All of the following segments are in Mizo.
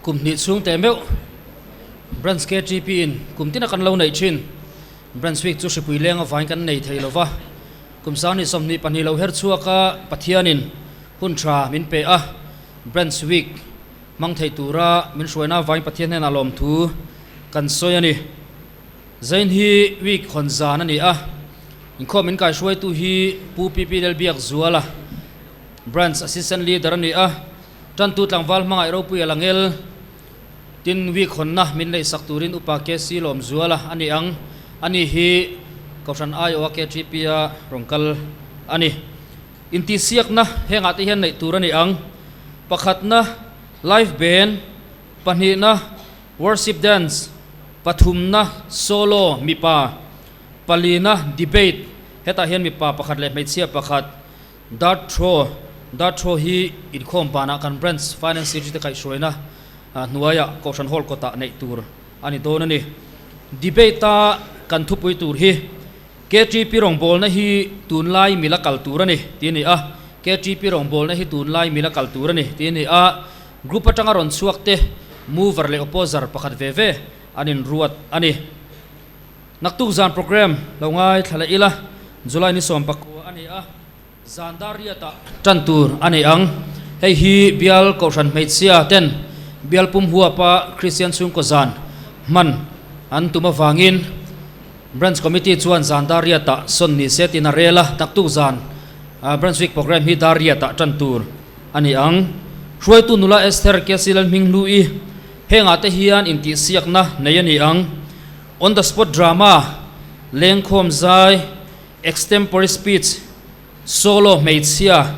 Kum hnih chhung teh meuh Branch KTP in kum tina kan lo neih thin. Branch Week chu hripui leng avain kan nei thei lova. Kum sang ni 22 lo her chhuak a Pathianin hun tha min pe a. Branch Week hmang thei tura min hruaina avain Pathian hnenah lawmthu kan sawi a ni. Zain hi week hawn zan a ni a, inkhawm min kaihruaitu hi Pu PP Lalbiakzuala, Branch Assistant Leader a ni a, Tantu tlangval hmangaih ropui a la ngel. Tin, week hawnna min neihsak turin Upa KC Lawmzuala a ni ang. Ani hi Kohhran aiawha KTP-a rawn kal a ni. Intihsiakna hengah te hian neih tur a ni ang. Pakhatna, Live Band, pahnihna, Worship Dance, pathumna, Solo, mipa, palina, Debate, hetah hian mipa pakhat leh hmeichhia pakhat, Dart Throw, Dart Throw hi inkhawm banah kan Branch Finance Secretary te kaihhruaina hnuaiah Kohhran Hall kawtah neih tur a ni dawn a ni. Debate-a kan thupui tur hi KTP rawngbawlna hi tunlai mila kal tur a ni tih a ni a, KTP rawngbawlna hi tunlai mila kal tur a ni tih a ni a. Group atanga rawn chhuak te mover leh opposer pakhat ve ve an inruat a ni. Naktuk zan program lo ngaithla leh ila, July ni 19 a ni a, zan dar riatah tan tur a ni ang. Hei hi bial Kohhran hmeichhia ten bial pum huapa Kristian chhungkaw zan hman an tum avangin Branch Committee chuan zan dar riatah sawn ni se tiin a rel a, naktuk zan Branch Week program hi dar riatah tan tur a ni ang. Hruaitu nula Esther Kesi Lalhminghlui hengah te hian intihsiakna nei a ni ang. On the spot drama, lengkhawm zai, extempore speech, solo hmeichhia,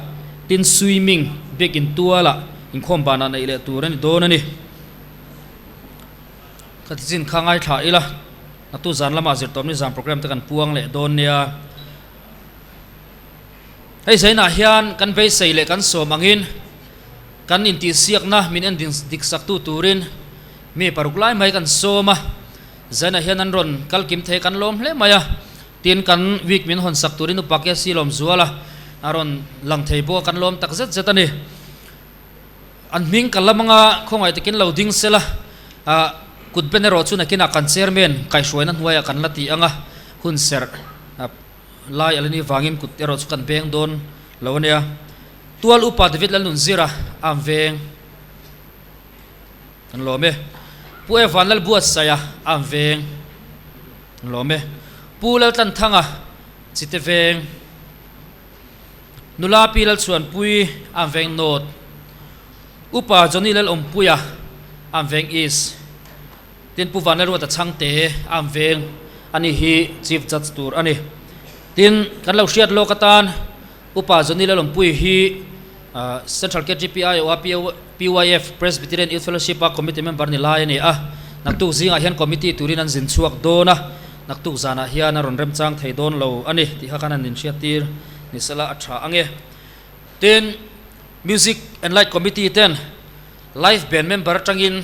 tin swimming bik intualah inkhawm banah neih leh tur a ni dawn a ni. Ka ti chin kha ngaithla ila, natu zan lamah zirtawpni zan program te kan puang leh dawn nia. Hei zainah hian kan beisei leh kan sawm angin kan intihsiakna min en dik saktu turin mi paruk lai mai kan sawm a, zainah hian an rawn kal kim thei kan lawm hle mai a, tin kan week min hawn sak turin Upa KC Lawmzuala a rawn lang thei bawk a kan lawm tak zet zet a ni. An hming ka lam anga khawngaih takin lo ding sela, kut ben erawh chu nakinah kan chairman kaihhruaina hnuaiah kan la ti anga hun serh. Lai a la ni vangin kut erawh chu kan beng dawn lo a nia. Tual upa David Lalnunzira a ang veng kan lawm e. Pu Evan Lalbuatsaia a ang veng kan lawm e. Pu Laltlanthanga Chite veng, Nula Pi Lalchhuanpui a ang veng North, Upa Johnny Lalawmpuia a ang veng East. Tin, Pu Vanlalruata Chhangte a an veng a ni hi Chief Judge tur a ni. Tin, kan lo hriat lawk atan Upa Johnny Lalawmpuii hi Central KTP aiawha PYF, Presbyterian Youth Fellowship a Committee member ni lai a ni a. Naktuk zingah hian Committee turin an zin chhuak dawn a, naktuk zanah hian a rawn remchang thei dawn lo a ni tih kha khan an inhriattir ni sela a tha ang e. Tin, Music and Light Committee ten Live Band member atangin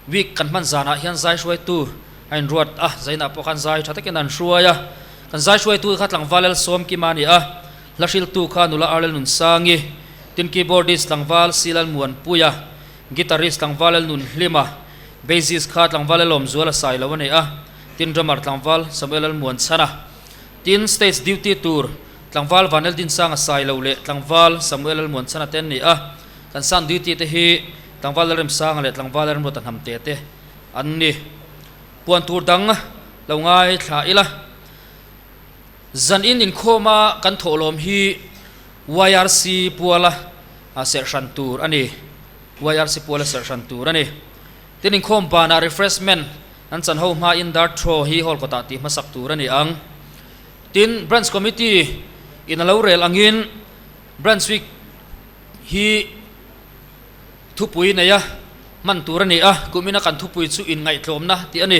Week kan hman zanah hian zai hruaitu a inruat a, zainah pawh khan zai tha takin an hruai a. Kan zai hruaitu kha tlangval Lal Sawmkima a ni a, hla hriltu kha nula Arlel Nunsangi, tin keyboardist tlangval Si Lalmuanpuia, guitarist tlangval Lal Nunhlima, bassist kha tlangval Lalawmzuala Sailo a ni a, tin drummer tlangval Samuel Lalmuanchhana, tin stage duty tur tlangval Vanel Dinsanga Sailo leh tlangval Samuel Lalmuanchhana te an ni a. Kan sound duty te hi Tlangval Lalremsanga leh Tlangval Lalremruata Hnamte te an ni. Puan tur dang lo ngaithla ila. Zan in inkhawma kan thawhlawm hi YRC puala serhhran tur a ni. YRC puala serhhran tur a ni. Tin inkhawm banah refreshment an chan ho hmain dart throw hi hall kawtah tih hmasak tur a ni ang. Tin Branch Committee in a lo rel angin Branch Week hi Thupui neia hman tur a ni a, kumina kan thupui chu inngaihtlawmna tih a ni.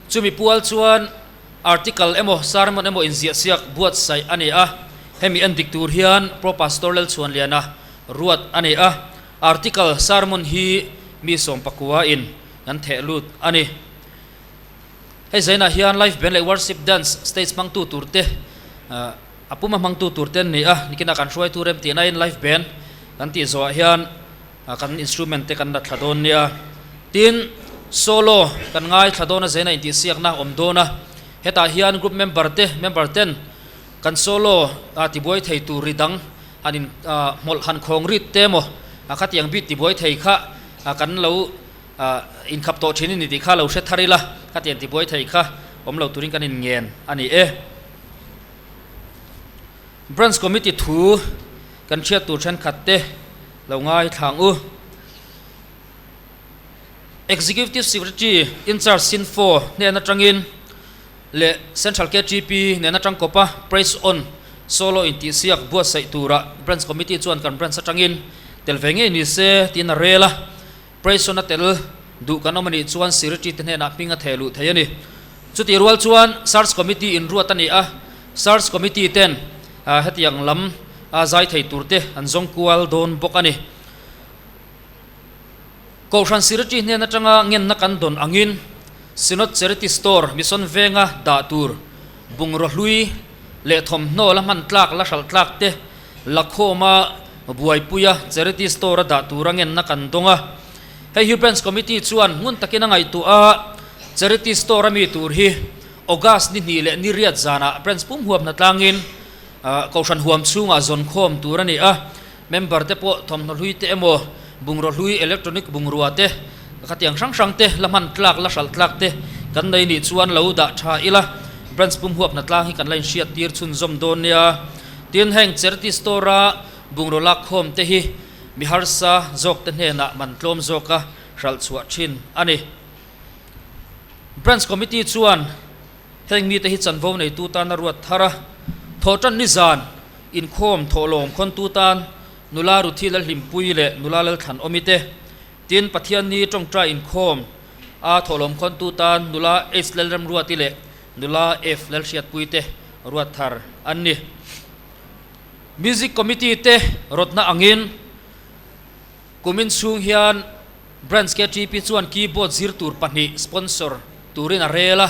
Chumi pual chuan article emaw sermon emaw inziahsiak buatsaih a ni a, hemi en dik tur hian Pro Pastor Lalchhuanliana ruat a ni a. Article, sermon hi mi 19 in kan theh lut a ni. Hei zainah hian live band leh worship dance stage hmangtu turte a puma hmangtu tur te an ni a, nikinah kan hruaitu rem tihna in live band kan tih zawhah hian kan instrument te kan la thla dawn nia. Tin, solo kan ngaithla dawn a zena intihsiakna awm dawn a, hetah hian group member te member ten kan solo a tibuai thei tur ri dang han in hmawlh han khawng rit te emaw khatiang bit tibuai thei kha kan lo inkhap tawh thin a ni tih kha lo hre thar ila, khatiang tibuai thei kha awm lo turin kan inngen a ni e. Branch Committee thu kan hriat tur thenkhat te lo ngaithla ang u. Executive Secretary in-charge Sinfo hnen atangin leh Central ktp nen atang kawpa Praise On Solo intihsiak buatsaih tura Branch Committee chuan kan branch atangin tel ve ngei ni se tiin a rel a. Praise On a tel duh kan awm a nih chuan Secretary te hnenah hming a theh luh thei a ni. Chutih rual chuan Search Committee inruat a ni a, Search Committee ten hetiang lam a zai thei tur te an zawng kual dawn bawk a ni. Kohhran Secretary hnen atanga ngenna kan dawn angin Synod Charity Store Mission Venga dah tur bungraw hlui leh thawmhnaw la hman tlak la hralh tlak te lakhawma buaipuia Charity Store a dah tura ngenna kan dawng a. Hei hi Branch Committee chuan hmun takin a ngaihtuah a, Charity Store a mi tur hi August ni hnih leh ni riat zanah Branch pum huamna tlangin Kohhran huam chhungah zawn khawm tur a ni a. Member te pawh thawmhnaw hlui te emaw, bungraw hlui, electronic bungrua te, khatiang hrang hrang te, la hman tlak, la hralh tlak te kan nei nih chuan lo dah tha ila, branch pum huapna tlang hi kan la inhriat tir chhunzawm dawn nia. Tin, heng charity store a bungraw lak khawm te hi mi harsa zawk te hnenah man tlawm zawka hralh chhuah thin a ni. Branch committee chuan. Heng mite hi chanvo neitu tan a ruat thar a, thawhtan nizan inkhawm thawhlawm khawntu tan nula Ruthi Lalhlimpui leh nula Lalthlan Awmi te, tin Pathianni tawngtai inkhawm a thawhlawm khawntu tan nula H Lalremruati leh nula F Lalhriatpui te ruat thar an ni. Music Committee te rawtna angin kumin chhung hian Branch KTP chuan keyboard zir tur pahnih sponsor turin a rel a,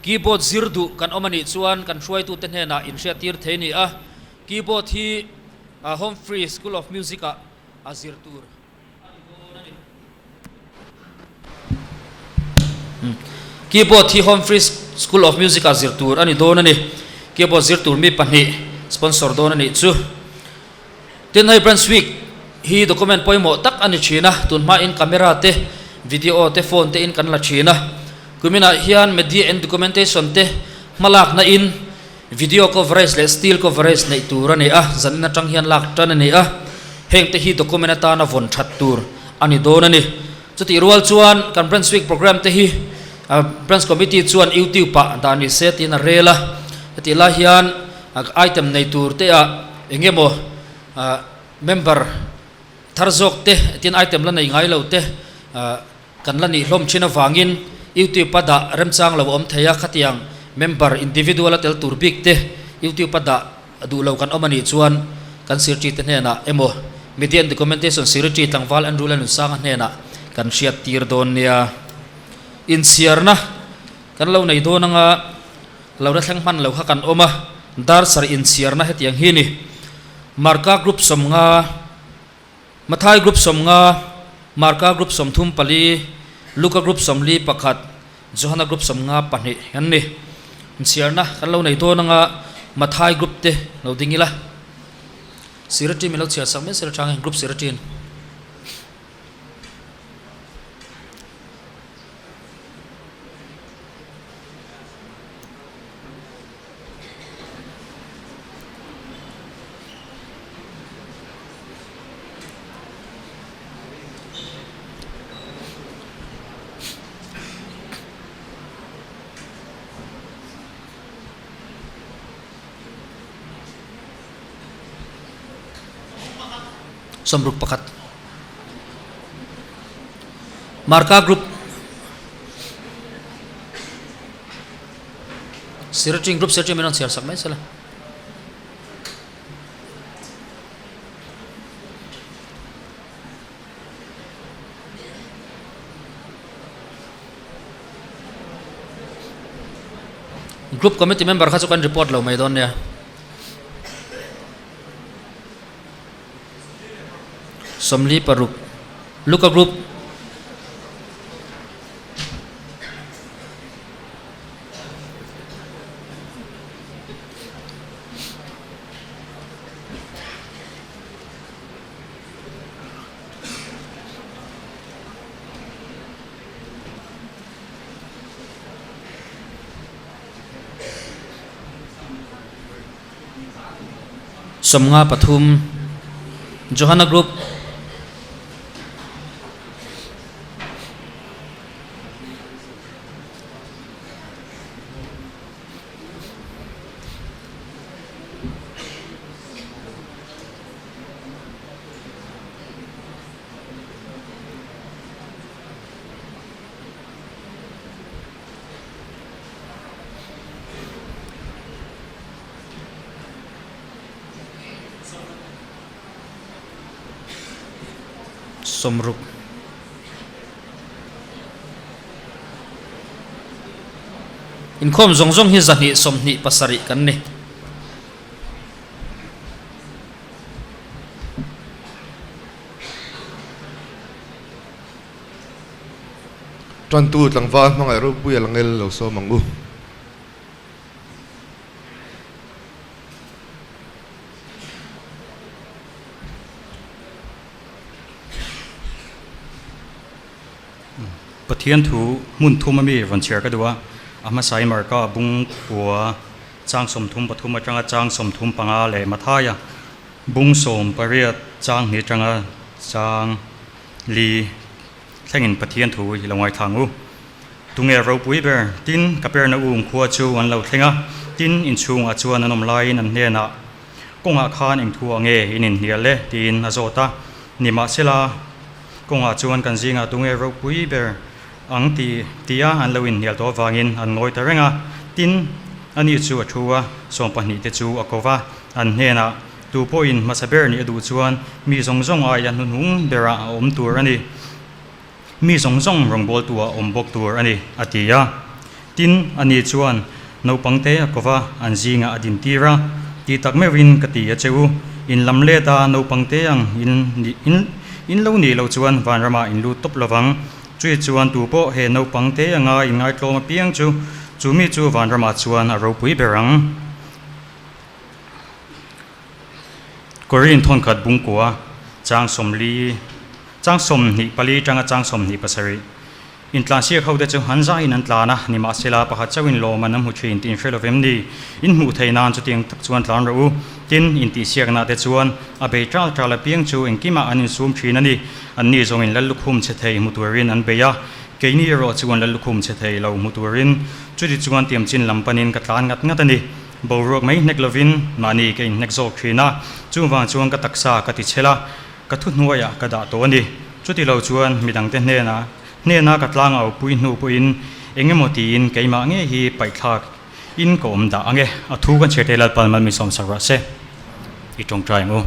keyboard zir duh kan awm a nih chuan kan hruaitute hnenah inhriattir thei a ni a, keyboard hi Home Free School of Music ah a zir tur a ni dawn a ni. Keyboard hi Home Free School of Music ah zir tur a ni dawn a ni, keyboard zir tur mi pahnih sponsor dawn a nih chu. Tin, hei Branch Week hi document pawimawh tak a ni thin a, tun hmain camera te, video te, phone te in kan la thin a. Kuminah hian media and documentation te hmalakna in video coverage leh still coverage neih tur a ni a, zanin atang hian lak tan a ni a, heng te hi document atana vawn that tur a ni dawn a ni. Chutih rual chuan kan Branch Week program te hi Branch Committee chuan YouTube ah dah ni se tiin a rel a, hetih lai hian item nei tur te ah eng emaw member thar zawk te tin item la nei ngai lo te kan la nih hlawm thin avangin YouTube a dah remchang lo a awm thei a, khatiang member individual a tel tur bik te YouTube a dah duh lo kan awm a nih chuan kan secretary te hnenah emaw Media and Documentation Secretary tlangval Andrew Lalnunsanga hnenah kan hriat tir dawn nia. Inchhiarna kan lo nei dawn anga lo la thleng hman lo kha kan awm a, dar sarih inchhiarna hetiang hi ni. Marka Group 50, Mathai Group 50, Marka Group 34, Luka Group 41, Johana Group 52 an ni. Inchhiarna kan lo nei dawn anga Mathai Group te lo ding ila. Secretary min lo chhiar sak mai sir atangin Group Secretary in. 61. Marka Group Secretary Group Secretary min rawn chhiar sak mai sela. Group Committee member kha chu kan report lo mai dawn nia. 46 Luka Group. 53 Johana Group. 60. Inkhawm zawng zawng hi 227 kan ni. Tantu tlangval hmangaih ropui a la ngel lo sawm ang u. Pathian thu hmun thum a mi rawn chhiar ka duh a, a hmasa i Marka bung kua chang 33 atanga chang 35 leh Mathaia bung 18 chang hnih atanga chang li thlengin Pathian thu i lo ngaithla ang u. Tunge ropui ber? Tin, Kapernaum khua chu an lo thleng a, tin, inchhungah chuan an awm laiin an hnenah, Kawngah khan eng thu ah nge in inhnial e? tiin a zawt a. Nimahsela, kawngah chuan kan zingah tunge ropui ber ang ti tia an lo inhnial tawh avangin an ngawi ta reng a. Tin, ani chu a thu a, 12 te chu a ko va, an hnenah, Tu pawhin hmasa ber nih a duh chuan mi zawng zawng aia hnuhnung berah a awm tur a ni. Mi zawng zawng rawngbawltu a awm bawk tur a ni, a ti a. Tin, ani chuan naupangte a ko va, an zingah a dintir a, Ti tak meuhin ka ti a che u, in lam let a naupangte ang in in in lo nih loh chuan vanramah in lut tawp lovang. Chui chuan tu pawh he naupangte anga inngaitlawm apiang chu, chu mi chu vanramah chuan a ropui ber ang. Korin thawnkhat bungkua chang 40 chang 24 tanga chang 27. Intlansiak ho te chu an zaiin an tlan a, nimahsela pakhat chauhin lawm an hmu thin tih in hre lovem ni? In hmuh theih nan chutiang tak chuan tlan rawh u. Tin, intihsiakna te chuan a bei tal tal apiang chu engkimah an insum thin a ni. Anni zawngin Lallukhum chhe thei hmu turin an bei a, keini erawh chuan Lallukhum chhe thei lo hmu turin chuti chuan tiamchin lam panin ka tlan ngat ngat a ni. Boruak mai hnek lovin mahni ka inhnek zawk thin a, chuvang chuan ka taksa ka ti chhel a, ka thuhnuaiah ka dah tawh a ni. Chuti lo chuan midangte hnenah hnena ka tlang au pui hnu pawhin eng emaw tiin keimah ngei hi paihthlak in ka awm dah ang e. A thu kan chhiar thei Lalpa Malmi sawmsak rawh se. I tawngtai ang u.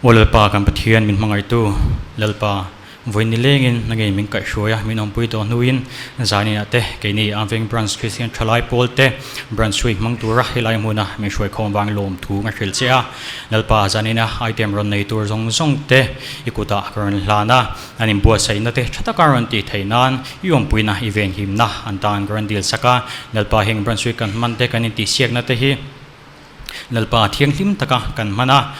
Aw Lalpa kan Pathian min hmangaihtu Lalpa Vawi nilengin na ngei min kaihhruai a, min awmpui tawh hnuin zaninah te keini Amveng Branch Kristian Thalai Pawl te Branch hrui hmang tura helai hmuna min hruai khawm vang lawm thu ka hrilh che a. Lalpa zanina item rawn nei tur zawng zawng te i kutah ka rawn hlan a, an inbuatsaihna te tha taka rawn tih theih nan i awmpuina i venhimna an tan ka rawn dil sak a. Lalpa heng Branch hrui kan hman te kan intihsiakna te hi Lalpa thianghlim taka kan hman a,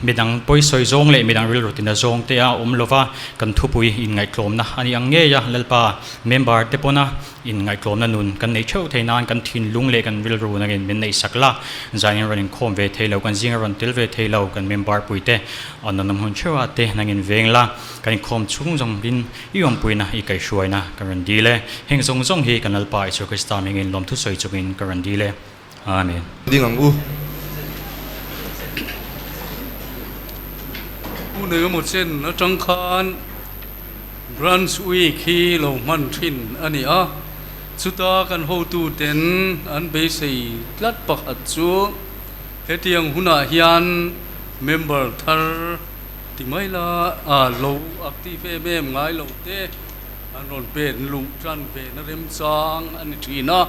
midang pawisawi zawng leh midang rilru tina zawng te a awm lova, kan thupui inngaihtlawmna a ni ang ngei a, Lalpa member te pawna inngaihtlawmna nun kan nei theuh thei nan kan thinlung leh kan rilru nangin min neihsak la, zanin rawn inkhawm ve thei lo, kan zinga rawn tel ve thei lo, kan member puite an awm hun theuh a te nangin veng la, kan inkhawm chhung zawng in i awmpuina i kaihhruaina ka rawn dil e, heng zawng zawng hi kan Lalpa Isua Krista hmingin lawmthu sawi chungin ka rawn dil e. Amen. Ding ang u. Pu Nengemaw chen atang khan Branch Week hi lo hman thin a ni a, chuta kan hotuten an beisei tlat pakhat chu hetiang hunah hian member thar ti mai la a lo active em em ngai lo te an rawn pen luh tan ve na remchang a ni thin a.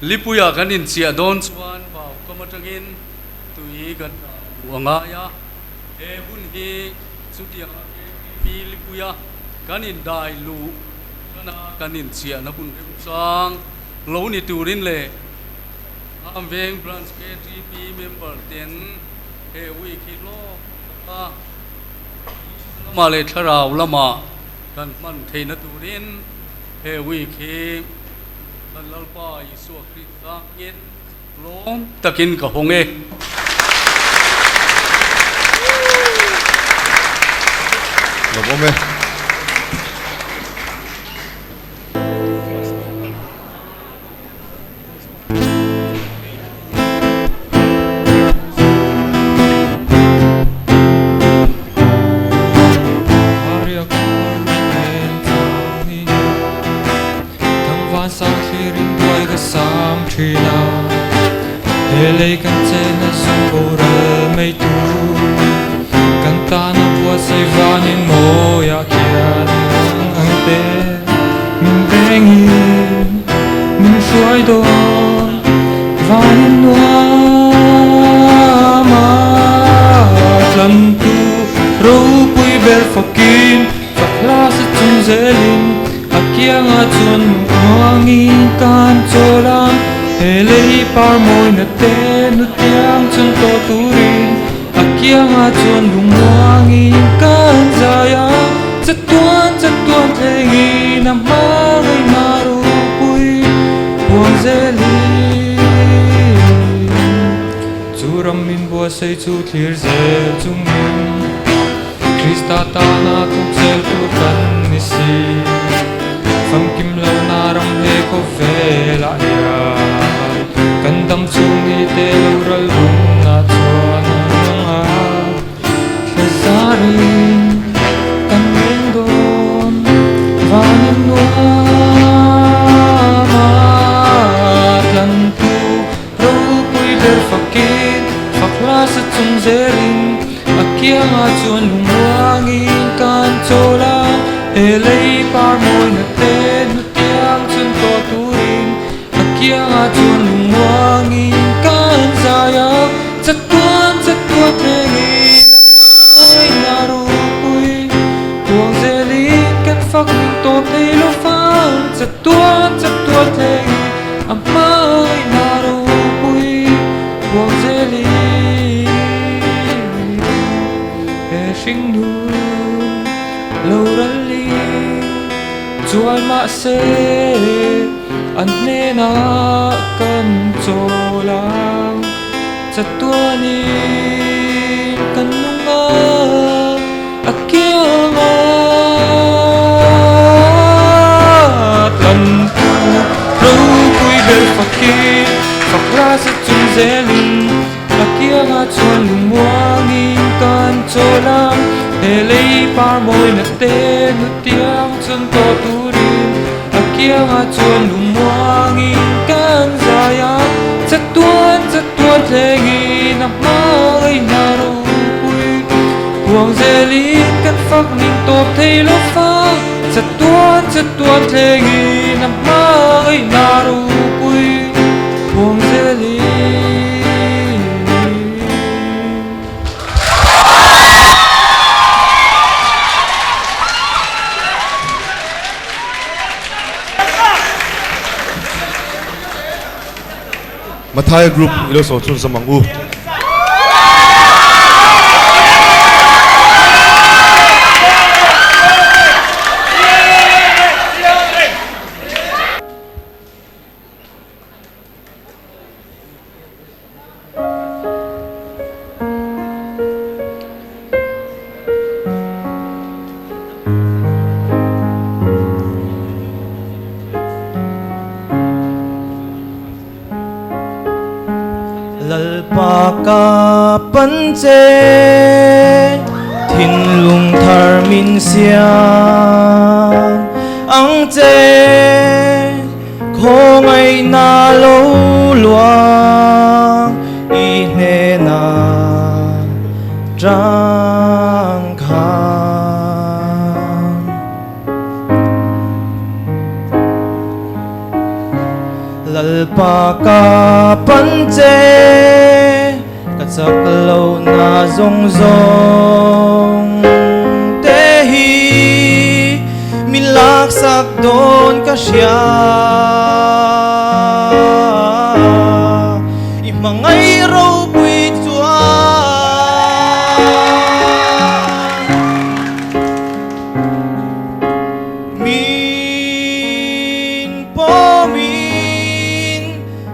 Lipuia kan inchiah dawn chuan vau kam atangin tui kan dah luh a ngai a, he hun hi chutiang a KTP Lipuia kan indai luh tana kan inchiahna hun remchang lo ni turin leh Amveng Branch KTP member ten he week hi hlawk taka lamah leh thlarau lamah kan hman theihna turin he week hi Kan Lalpa Isua Krista hmingin. Lawm takin ka hawng e. Lawm awm e. Thangvan sang thlir in buai ka sam thin a, he lei kan chena zawng boral mai tur kan tana buatsaih vanin mawiah khian ang te min vengin min hruai dawn vanin nuam a tlantu ropui ber fawkin Ka class a chung zelin a kiangah chuan muangin kan chawl a, he lei par mawina te nutiang chuan tawh turin a kiangah chuan lung muangin kan zai a, chatuan chatuan thlengin a hma ngaihna ropui puang zelin chu ram min buatsaih chu thlir zel chungin. Krista tana thawk zel tur kan ni si. Famkim lohna ram he khawvelah hian kan dam chhung ni te lo ral hunah chuan a ang a, thla zarin kan reng dawn vanin nuam a tlantu ropui ber fakin fak hla sa chung zelin A kiangah chuan lungmuangin kan chawl a, he lei par mawina te hnutiang chun tawh turin a kiangah chuan lungmuangin kan zai a, chatuan chatuan thlengin a hmaina ropui puang zelin kan fak ning tawh thei lo fang, chatuan chatuan thlengin a hmaina ropui puang zelin. He hringnun lo ral in chuai mahse an hnenah kan chawl ang chatuanin kan nung a a kiang a tlan tu ropui ber fakin fak hla sa chung zelin. A kiangah chuan lungmuangin kan chawl a, he lei par mawina te nutiang chun tawh turin a kiangah chuan lungmuangin kan zai a, chatuan chatuan thlengin a hmangaihna ropui huang zelin kan fak ning tawp thei lo fa, chatuan chatuan thlengin a hmangaihna ropui huang zelin. Mathai Group i lo sawi chhunzawm ang u. Lalpa ka pan che thinlung thar min siam ang che. Khawngaihna lo luang i hnenah tang khan. Lalpa ka pan che, ka chak lohna zawng zawng te hi min laksak dawn ka hria. I hmangaih ropui chuan min pawmin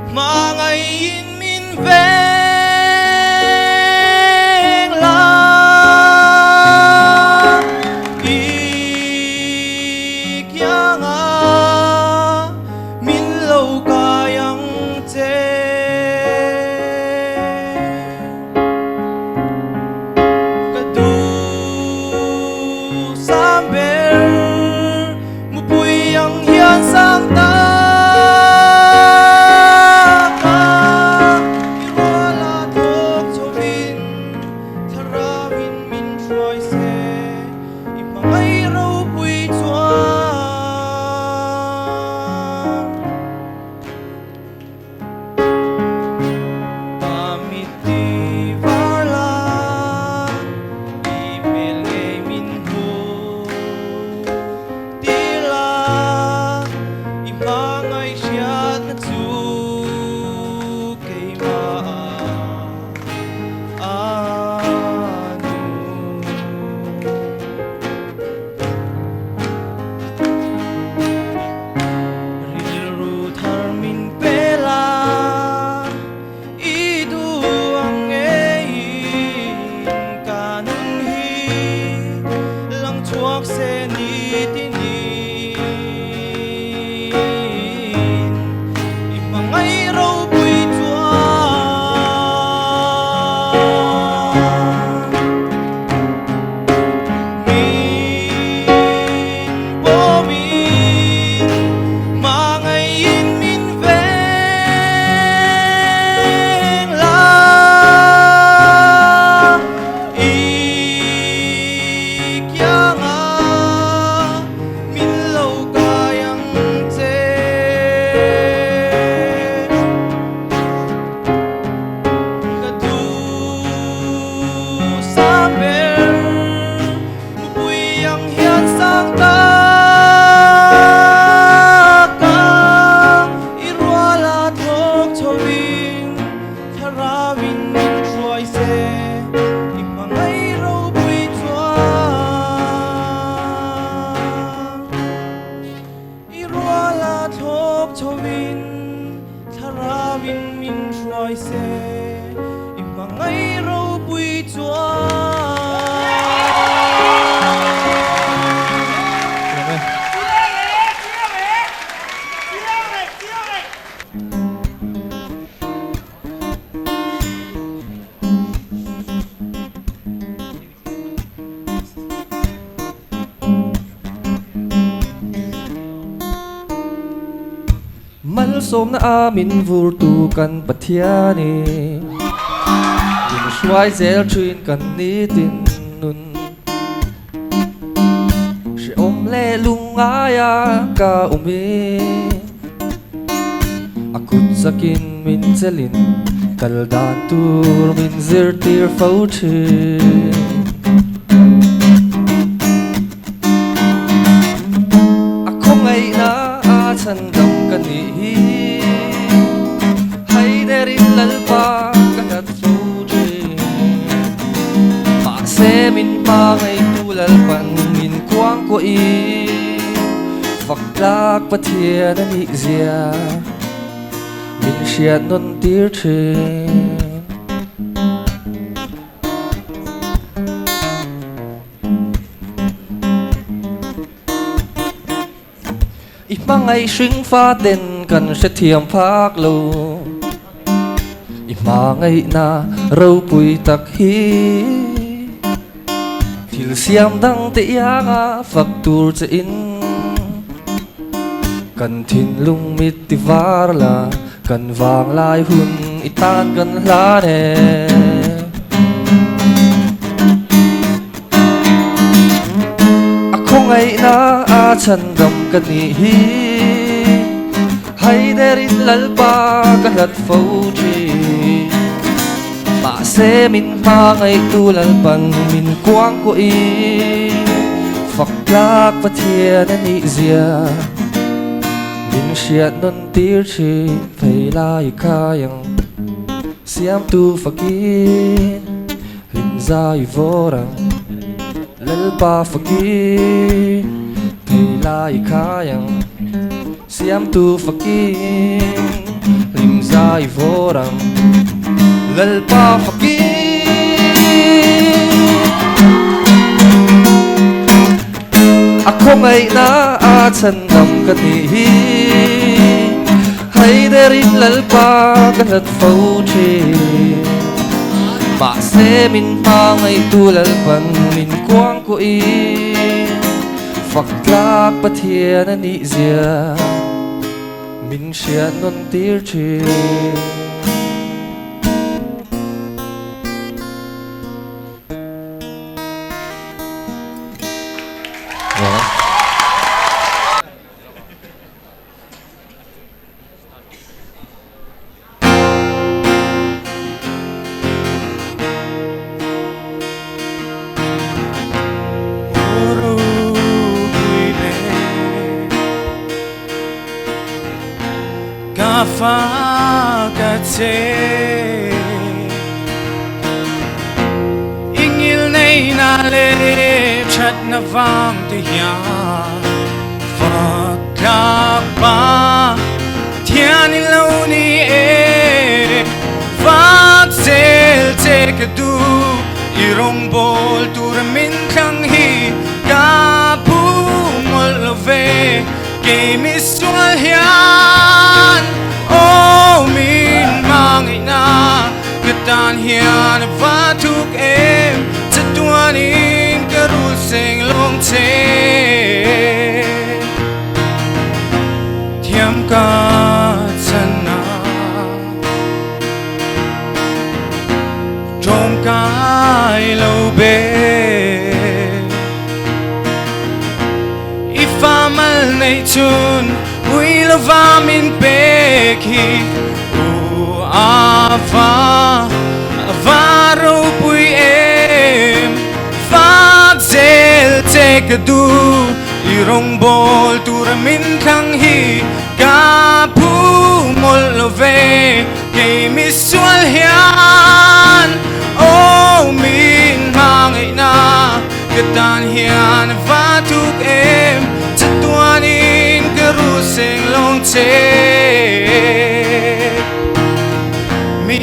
hmangaihin. Hmangaihhriatna chu keimah a nung. Rilru thar min pe la, i duh ang ngeiin ka nun hi lang chhuak se ni tinin i hmangaih ropui chuan. Min pawmin hmangaihin min veng la, i kianga min lo kai ang che. Ka duhsam ber mupui ang hian sang taka i rual a thawk chhoin thlarauin min hruai se i hmangaih ropui chuan i rual a thlawk chhoin thlarauin min hruai se i hmangaih ropui chuan. Malsawmna a min vurtu kan Pathiani min hruai zel thin kan nitin nun. Hrehawm leh lungngaia ka awmin a kut zakin min chelin kal dan tur min zirtir fo thin. A khawngaihna a chhandam ka nih hi, haiderin Lalpa ka hlat fo thin. Mahse min hmangaihtu Lalpan min kuangkuahin fak tlak Pathian a nih zia min hriat nawn tir thin. I hmangaih hringfa ten kan hrethiam phak lo, i hmangaihna ropui tak hi thil siam dang te ianga fak tur che in kan thinlung mit ti var la kan vanglai hun i tan kan hlan e. A khawngaihna a chhandam ka nih hi, haiderin Lalpa ka hlat fo thin. Mahse min hmangaihtu Lalpan min kuangkuahin fak tlak Pathian a nih zia min hriat nawn tir thin. Phei lai khai ang siamtu fakin hlim zai vawr ang Lalpa fakin phei lai khai ang siamtu fakin hlim zai vawr ang Lalpa fakin. A khawngaihna a chhandam ka nih hi, haiderin Lalpa ka hlat fo thin. Mahse min hmangaihtu Lalpan min kuangkuahin fak tlak Pathian a nih zia min hriat nawn tir thin. Ka fak a che. I ngil nei na leh thatna vang te hian fak tlak pa thian in lo ni e. Fak zel che ka duh i rawngbawl tura min thlang hi ka phu mawlh lo ve. Kei misual hian aw min hmangaihna ka tan hian a va thuk em chatuanin ka rul seng lawng che thiam ka chan a tlawm kai lo be. I fa mal neih chun ui lova min pek hi u a va a va ropui em fak zel che ka duh i rawngbawl tura min thlang hi ka phu mawlh lo ve kei misual hian aw min hmangaihna Ka tan hian va thuk em chatuanin ka ru seng lawng che mi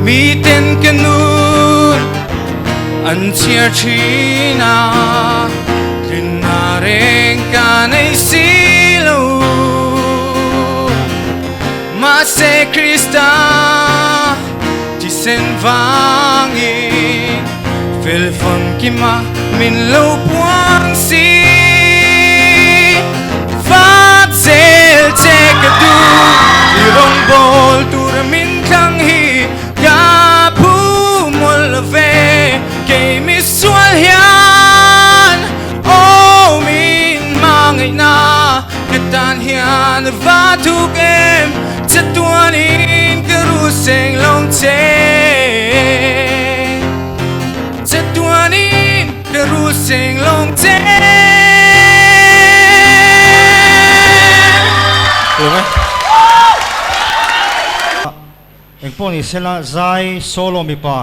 mi ten ka nun an chhiar thin a tlinna reng ka nei si lo. Mahse Krista thisen vangin fel famkima min lo puang si. Fak zel che ka duh i rawngbâwl tura min thlang hi ka phu mawlh lo ve. Kei misual hian aw min hmangaihna Ka tan hian va thuk em chatuanin ka ru seng lawng che Chatuanin ka ru seng lawng che. Engpawh ni sela zai solo mipa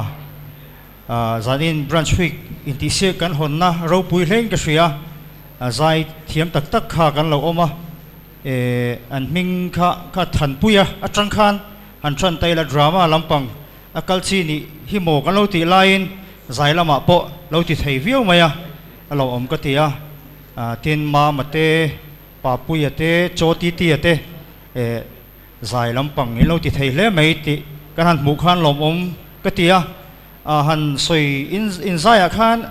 Zanin Branch Week intihsiak kan hawnna ropui hlein ka hria a, zai thiam tak tak kha kan lo awm a, an hming kha kha Thanpuia atang khan han tan ta ila drama lampang a kal chi nih hi maw kan lo tih laiin zai lamah pawh lo ti thei viau mai a, a lo awm ka ti a, tin Mama te, Papuia te, Chaw Titia te Zai lampang in lo ti thei hle mai tih kan han hmuh khan lawmawm ka ti a, han sawi in zaiah khan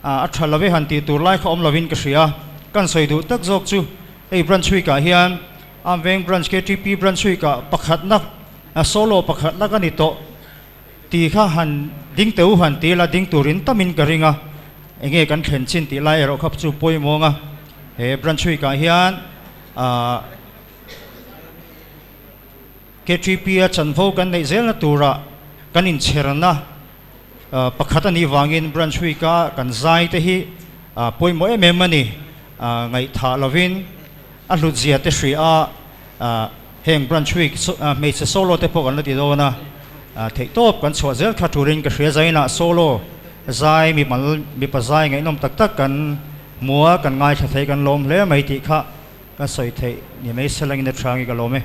a tha lo e han tih tur lai kha awm lovin ka hria. Kan sawi duh tak zawk chu hei branch week ah hian Amveng branch KTP branch week ah pakhatna solo pakhatna ka ni tawh tih kha han ding teh u han ti la ding turin tamin ka ring a, enge kan thlen chin tih lai erawh kha chu pawimawng a he branch week ah hian KTP-a chanvo kan neih zelna turah kan inchherna pakhat a nih vangin Branch Week-a kan zai te hi pawimawh em em a ni. Ngaihthah lovin a hlutzia te hria a, heng Branch Week hmeichhe solo te pawh kan la ti dawn a, theihtawp kan chhuah zel kha turin ka hria zainah solo zai mimal mipa zai ngaihnawm tak tak kan hmu a, kan ngaithla thei kan lawm hle mai tih kha Ka sawi theih ni mai selangin a tha nge ka lawm e.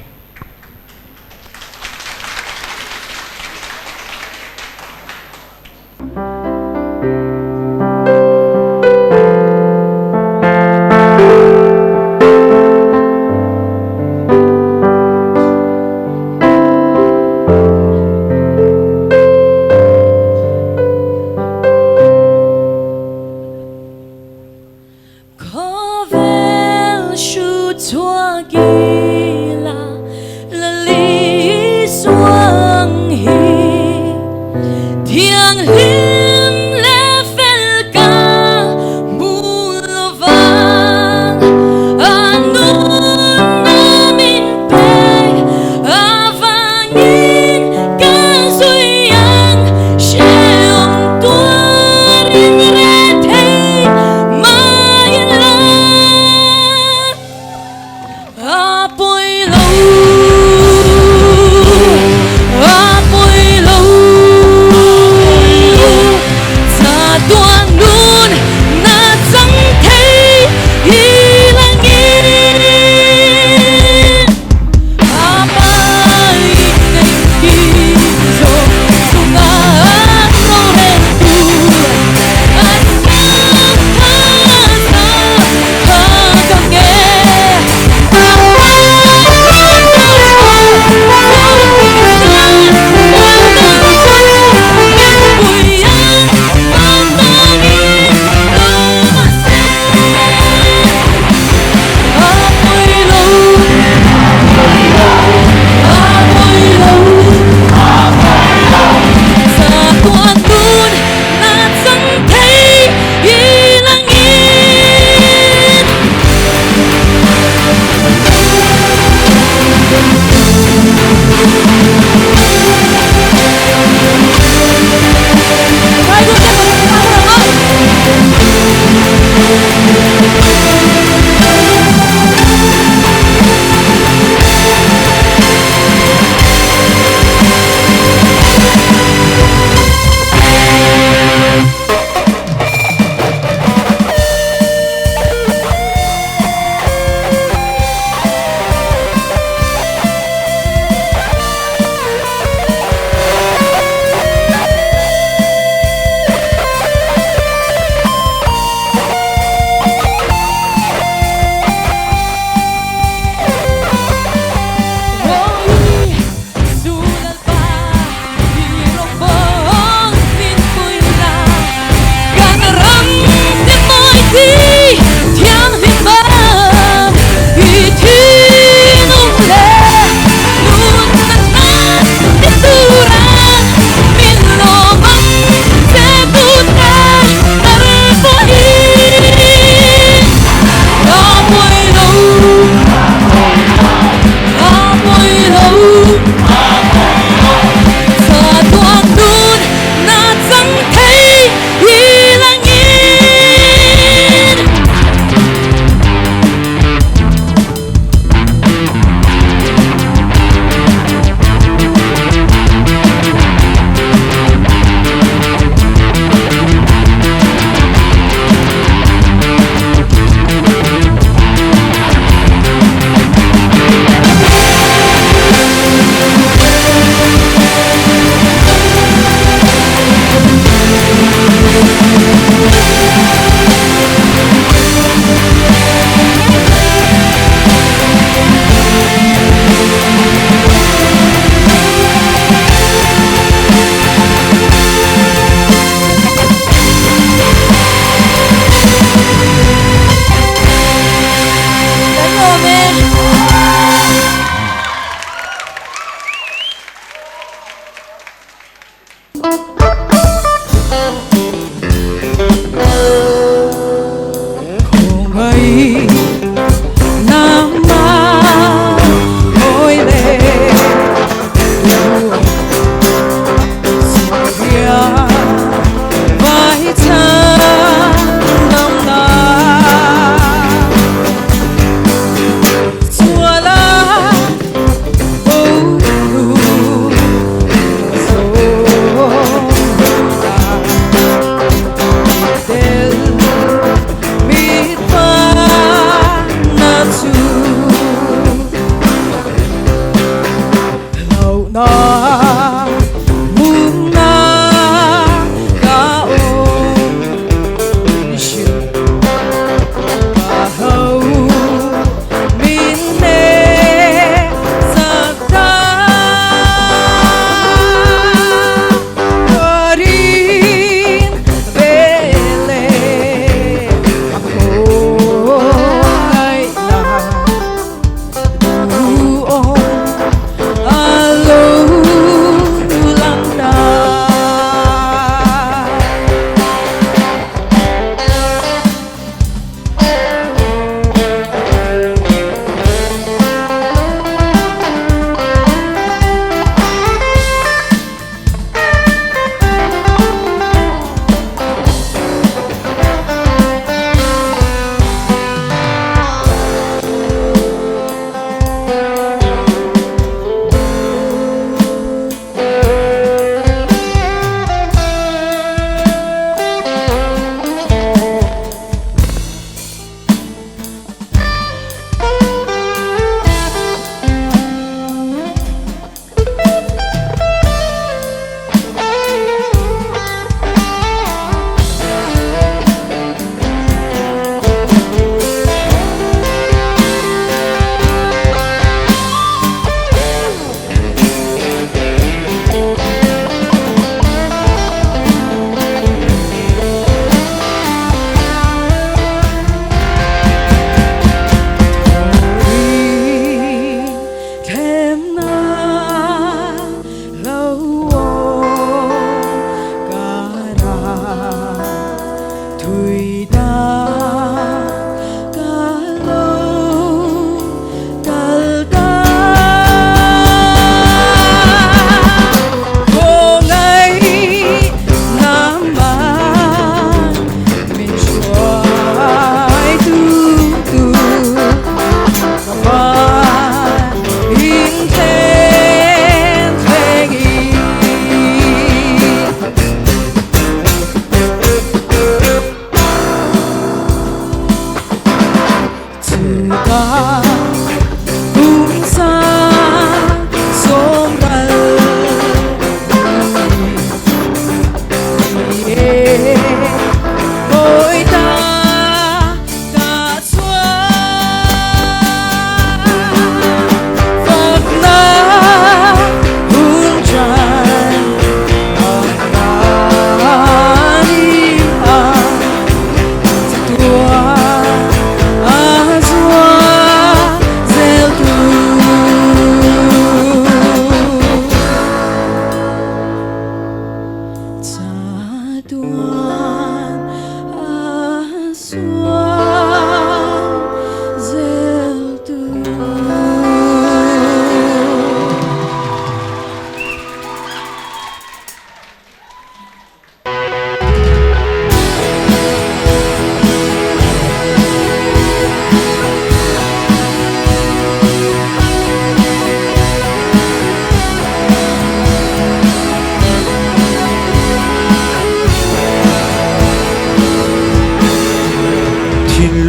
Khawvel hru chhuak ila.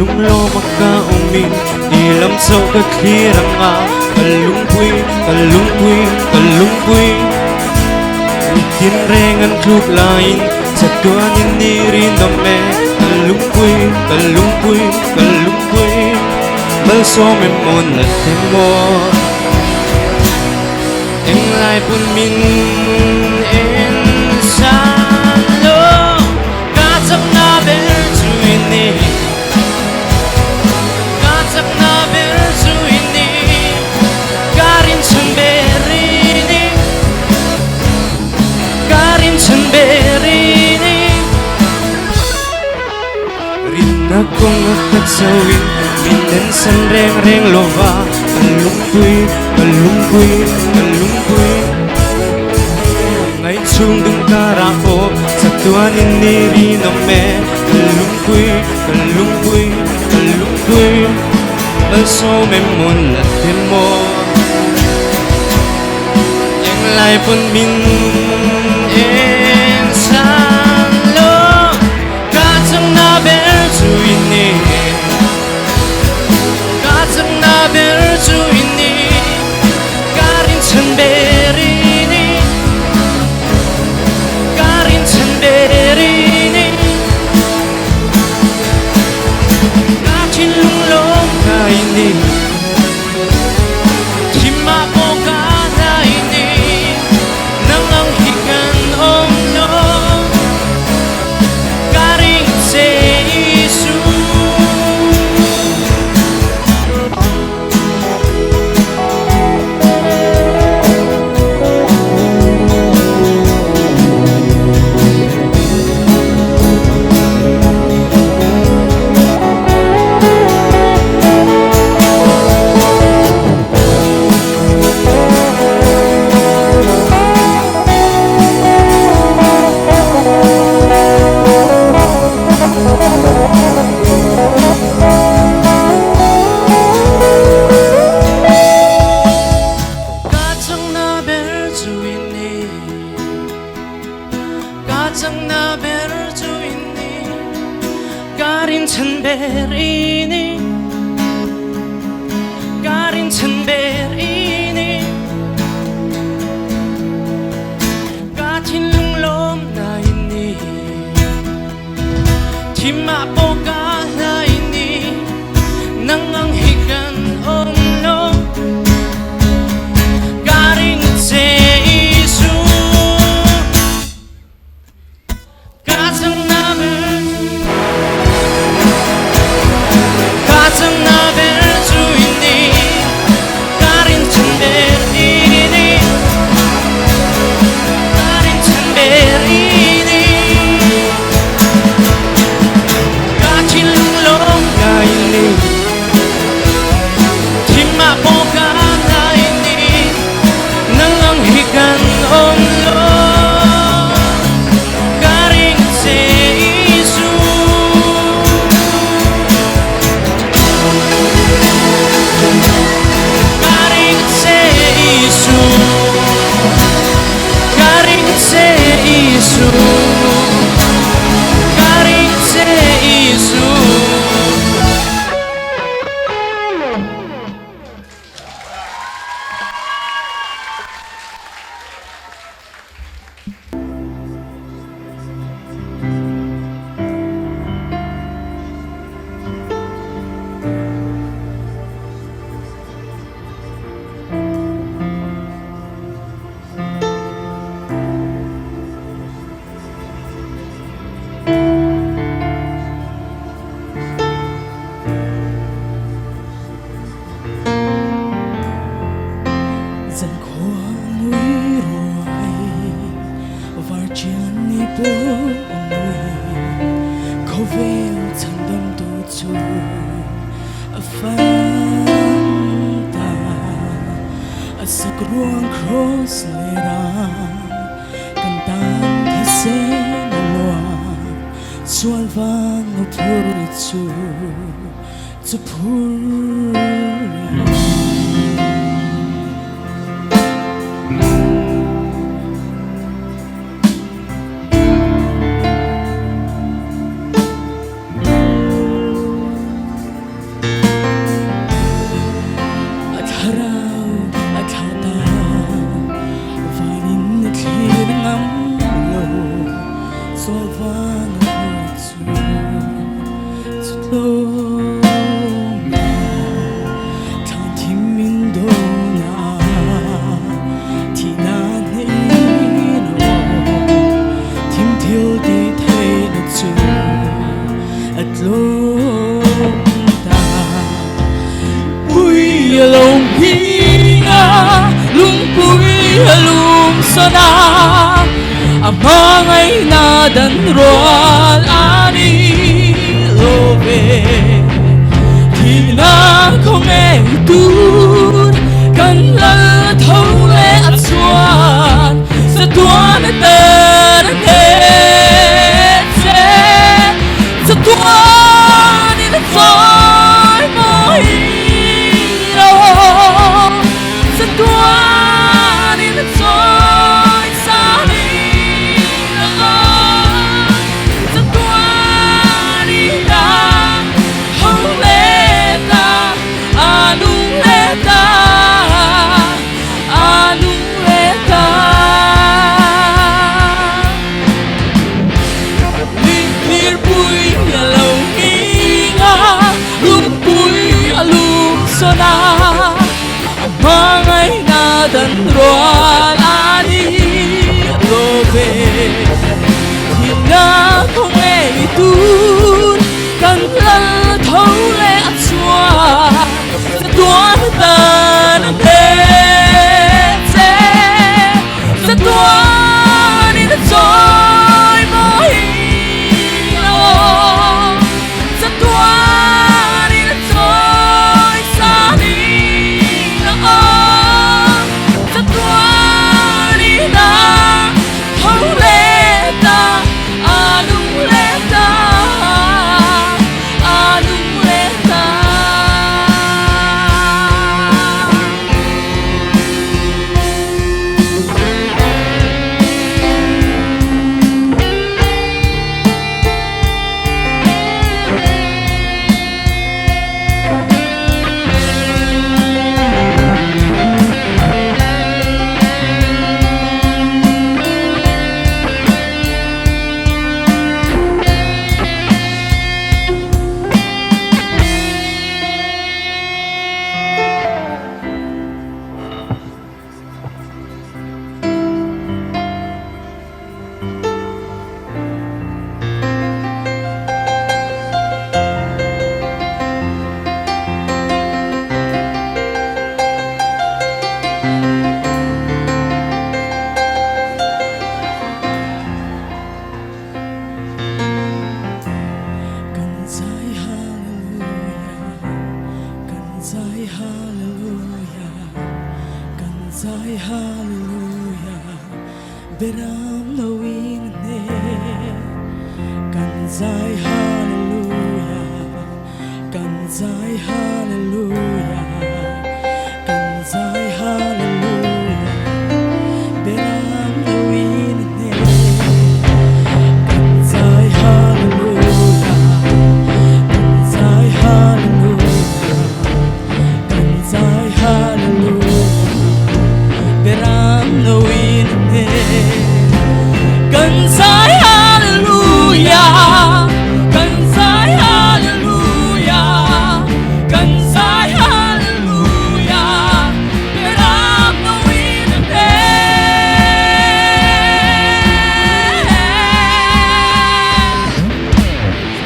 lunglawm a ka awmin i lam chauh ka thlir ang a Ka lungpui, ka lungpui, ka lungpui Tin reng an tluk laiin chatuanin ni rinawm e Ka lungpui, ka lungpui, ka lungpui Malsawm emaw nat emaw Englai pawn min en san lo Ka chakna ber chu i ni Ka chakna ber chu i ni Ka rinchhan ber i ni Ka rinchhan ber i ni Rinna kawnga ka chauhin min ensan reng reng lova Ka lungpui, ka lungpui, ka lungpui Ngaihchhung dung karah pawh chatuanin ni rinawm e Ka lungpui, ka lungpui, ka lungpui Malsawm emaw nat emaw Englai pawn min ensan lo Ka chakna ber chu i ni Ka chakna ber chu i ni Ka rinchhan ber i ni Ka rinchhan ber i ni Ka thinlung lawm ka i ni Thim ah pawh ka hla i ni Nang ang hi kan awm lo Ka ring che Isu. Ka chakna ber chu i ni Ka chakna ber chu i ni Ka rinchhan ber i ni Ka rinchhan ber i ni Ka thinlung lawmna i ni Thim ah pawh ka hla i ni Nang ang hi kan awm lo Ka ring che Isu Ka chakna ber Ka chakna ber chu i ni Ka rinchhan ber i ni Ka rinchhan ber i ni Ka thinlung lawm ka i ni Thim ah pawh ka hla i ni Nang ang hi kan awm lo Ka ring che Isu Ka ring che Isu Ka ring che Isu Ka ring che Isu. Zankhua ngui ruai var chian ni pawh ngui khawvel chhandam tu chu a fan ta a sak ruang cross lera kan tan thisen a luang sual vang a phur chu Chu phur Hmangaihna dan rual a ni lo ve. Thihna khaw ngei tur kan lal tho leh a chuan chatuan a tar a hneh che. Chatuanin a chawi mawi lo. Chatuanin a chawi sanin a awm. Chatuanin a ho leh ta, a nung leh ta, a nung leh ta. Lirpui a lo nghing a, lungpui a lum sawn a, a hmangaihna dan rual a ni lo ve. Thihna khaw ngei tur kan lal tho leh a chhuah, chatuan tan a hne che. Chatuanin a chawi mawi lo, chatuanin a chawi sanin a awm, chatuanin a tho leh ta, a nung leh ta, a nung leh ta. Kan zai hallelujah, kan zai hallelujah. Kan zai hallelujah Beram lo in a hne Kan zai hallelujah Kan zai hallelujah Kan zai hallelujah Beram lo in a hne Kan zai hallelujah Kan zai hallelujah Kan zai hallelujah Beram no in a hne Kan zai hallelujah Kan zai hallelujah Kan zai hallelujah Beram no in a hne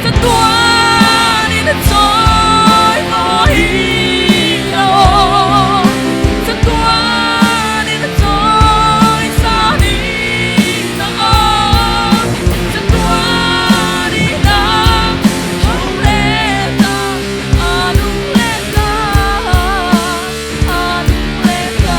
Chatuanin a chawi mawi lo, chatuanin a chawi sanin a awm, chatuanin a ho leh ta, a nung leh ta, a nung leh ta.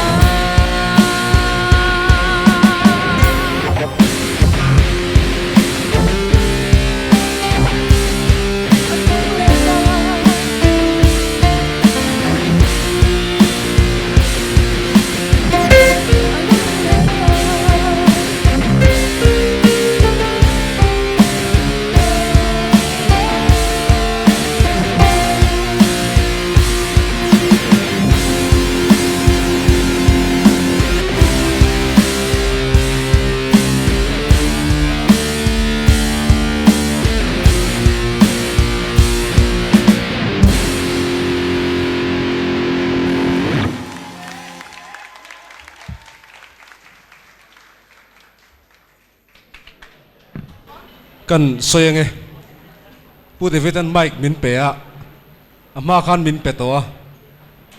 Kan sawi ange. Pu David an mic min pe a, a hma khan min pe tawh a,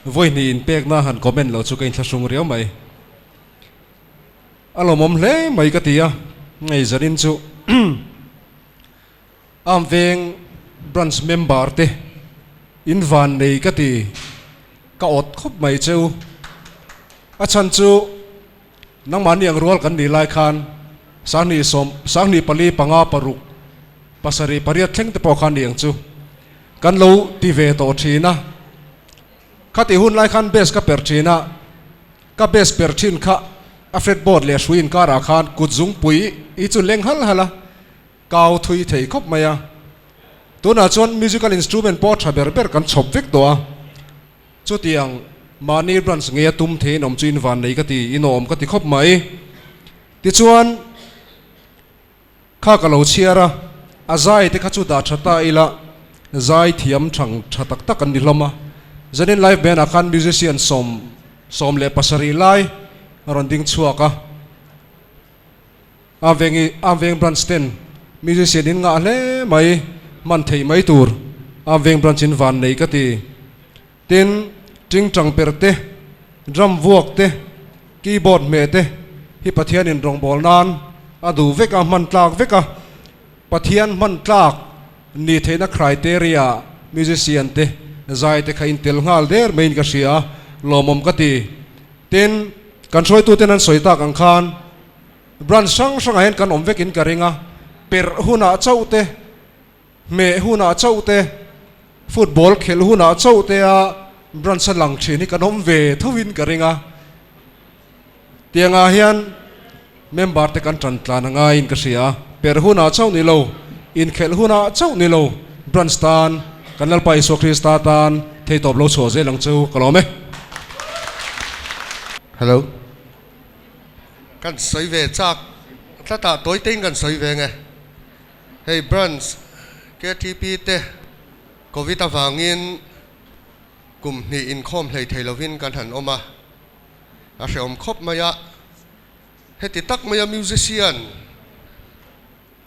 vawi hnih inpekna han comment loh chu ka inthlahrung riau mai. A lawmawm hle mai ka ti a. Ngei zanin chu Arm Veng Branch member te in van nei ka ti ka awt khawp mai cheu. A chhan chu nangmahni ang rual kan nih lai khan sanghnih sawm sanghnih pali panga paruk pasarih pariat thleng te pawh khan ni ang chu kan lo ti ve tawh thin a. Khatih hun lai khan bass ka perh thin a. Ka bass per thin kha a fretboard leh hrui inkarah khan kut zungpui hi chu leng hal hal a, kau thui thei khawp mai a. Tunah chuan musical instrument pawh tha ber ber kan chhawp vek tawh a. Chutiang mahni branch ngei a tum theiin awm chu in van nei ka ti, in awm ka ti khawp mai. Tichuan kha ka lo chhiar a, a zai te kha chu dah tha ta ila zai thiam thang tha tak tak an ni hlawm a. Zanin live band ah khan musician sawm 17 lai a rawn ding chhuak a. A veng i a veng branch ten musician in ngah hle mai hman theih mai tur a veng branch in van nei ka ti. Tin, tingtang per te, drum vuak te, keyboard hmeh te hi Pathian in rawngbâwl nan a duh vek a, hman tlak vek a. Pathian hman tlak nih theihna criteria musician te zai te kha in tel nghal der maiin ka hria a, lawmawm ka ti. Tin, kan hruaituten an sawi tak ang khan branch hrang hrangah hian kan awm vekin ka ring a, perh hunah chauh te, hmeh hunah chauh te, football khelh hunah chauh te a branch a lang thin hi kan awm ve thovin ka ring a. Tiangah hian member te kan tan tlan a ngaiin ka hria a, perh hunah chauh ni lo, inkhelh hunah chauh ni lo, branch tan kan Lalpa Isua Krista tan theitawp lo chhuah zel ang chu ka lawm e. Hello. Kan sawi ve chak tlatah tawi tein kan sawi ve nge. Hei Branch KTP te Covid avangin kum hnih inkhawm hlei thei lovin kan han awm a, a hrehawm khawp mai a. Heti tak maia musician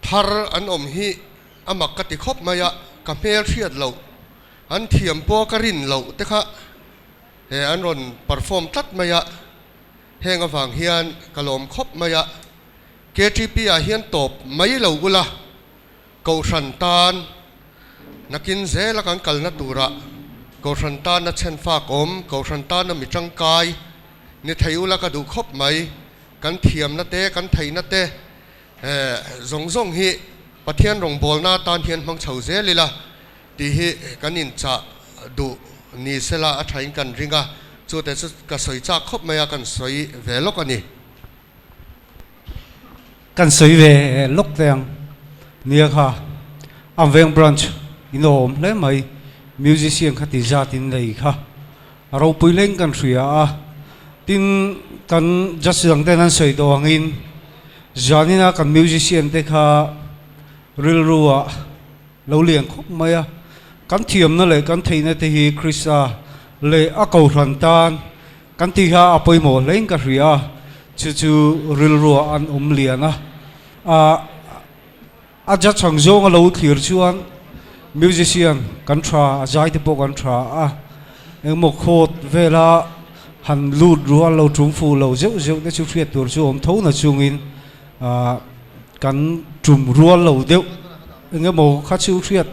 thar an awm hi a mak ka ti khawp mai a, ka hmel hriat loh, an thiam pawh ka rin loh te kha he an rawn perform tlat mai a, heng avang hian ka lawm khawp mai a. KTP ah hian tawp mai lo ula, Kohhran tan nakin zela kan kalna turah Kohhran tana chhen fak awm, Kohhran tana mi tangkai ni thei ula ka duh khawp mai. Kan thiamna te, kan theihna te zawng zawng hi Pathian rawngbawlna atan hian hmang chho zel ila tih hi kan inchah duh ni sela a thain kan ring a, chute chu ka sawi chak khawp mai a, kan sawi ve lawk a ni. Kan sawi ve lawk te ang nia kha Amveng branch in awm hle mai musician kha ti zat in nei kha a ropui hleng kan hria a tin kan judge dang ten an sawi tawh angin zanina kan musician te kha rilru ah lo lian khawp mai a kan thiamna leh kan theihna te hi Krista leh a kohhran tan Kan tih kha a pawimawh hlein ka hria a, chu chu rilruah an awm lian a. A ja chhang zawng a lo thlir chuan musician kan tha, a zai te pawh kan tha a, engemaw khawt vela han lut rual lo tum fuh lo zeuh zeuh te chu hriat tur chu awm tho na chungin kan tum rual lo deuh engemaw kha chu hriat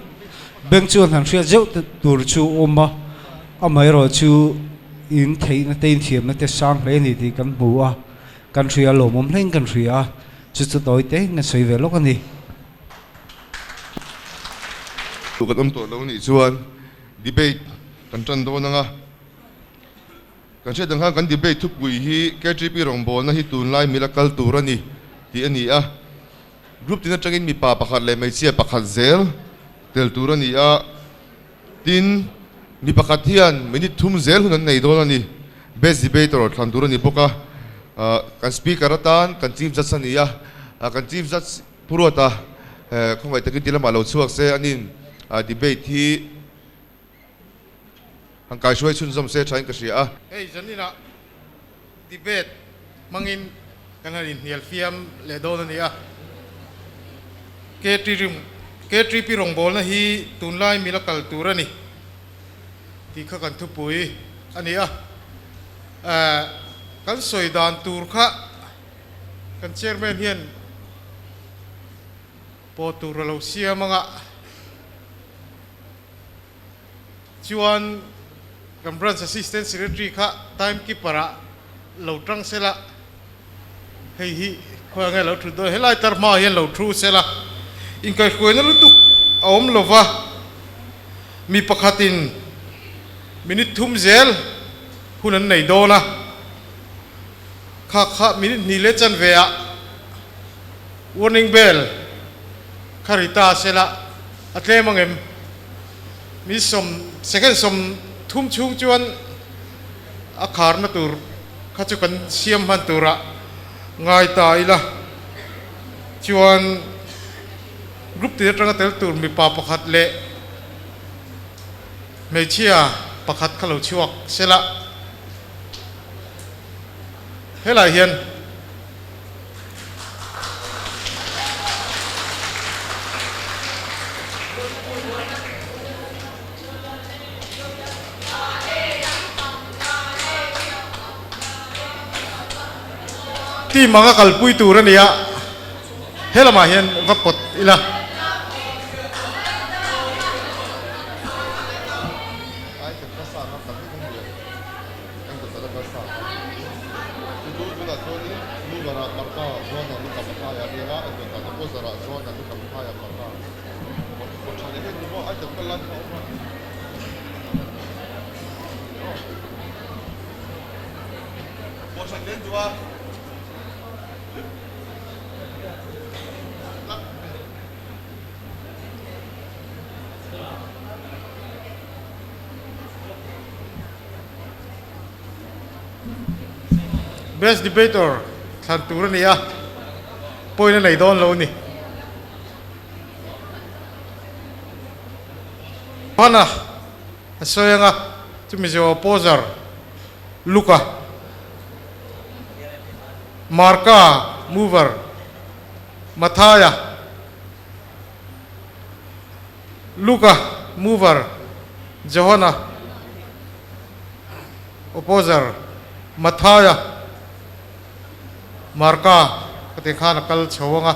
beng chuan han hriat zeuh tur chu awm a, amaherawh chu in theihna te in thiamna te sang hle a ni tih kan hmu a, kan hria lawmawm hlein kan hria a, chu chu tawi te in kan sawi ve lawk a ni. Kan awm tawh lo nih chuan debate kan tan dawn ang a, kan hriat ang khan kan debate thupui hi KTP rawngbawlna hi tunlai mila kal tur a ni tih a ni a, group tin atangin mipa pakhat leh hmeichhia pakhat zel tel tur a ni a. Tin, mi pakhat hian minute thum zel hun an nei dawn a ni. Best debater thlan tur a ni bawk a. Kan speaker atan kan chief judge a ni a, kan chief judge Pu Ruata khawngaih takin ti lamah lo chhuak se anin debate hi han kaihruai chhunzawm se thain ka hria a. Hei zaninah debate hmangin kan han inhnial fiam leh dawn a ni a. KTP rawngbawlna hi tunlai mila kal tur a ni tih kha kan thupui a ni a. Kan sawi dan tur kha kan chairman hian. Pawh tur a lo siam anga chuan kan Branch Assistant Secretary kha time keeper ah lo tang sela, hei hi khawi ange lo thut dawn, helai tar hmaah hian lo thu sela, inkaihhruaina lutuk a awm lova, mi pakhatin minute thum zel hun an nei dawn a, kha kha minute hnih leh chanve ah Warning bell kha ri ta sela a tlem ang em? Mi sawm second 30 chhung chuan a kharna tur kha chu kan siam hman turah ngai ta ila. Chuan group tin atanga tel tur mipa pakhat leh hmeichhia pakhat kha lo chhuak sela helai hian. Team anga kalpui tur a ni a, he lamah hian va pawt ila. Best Debater thlan tur a ni a, point a nei dawn lo a ni. Hmana a sawi anga chumi zawh opposer Luka, Marka, Mover, Mathaia, Luka, Mover, Johana, Opposer, Mathaia, Marka ka tih khan a kal chho ang a.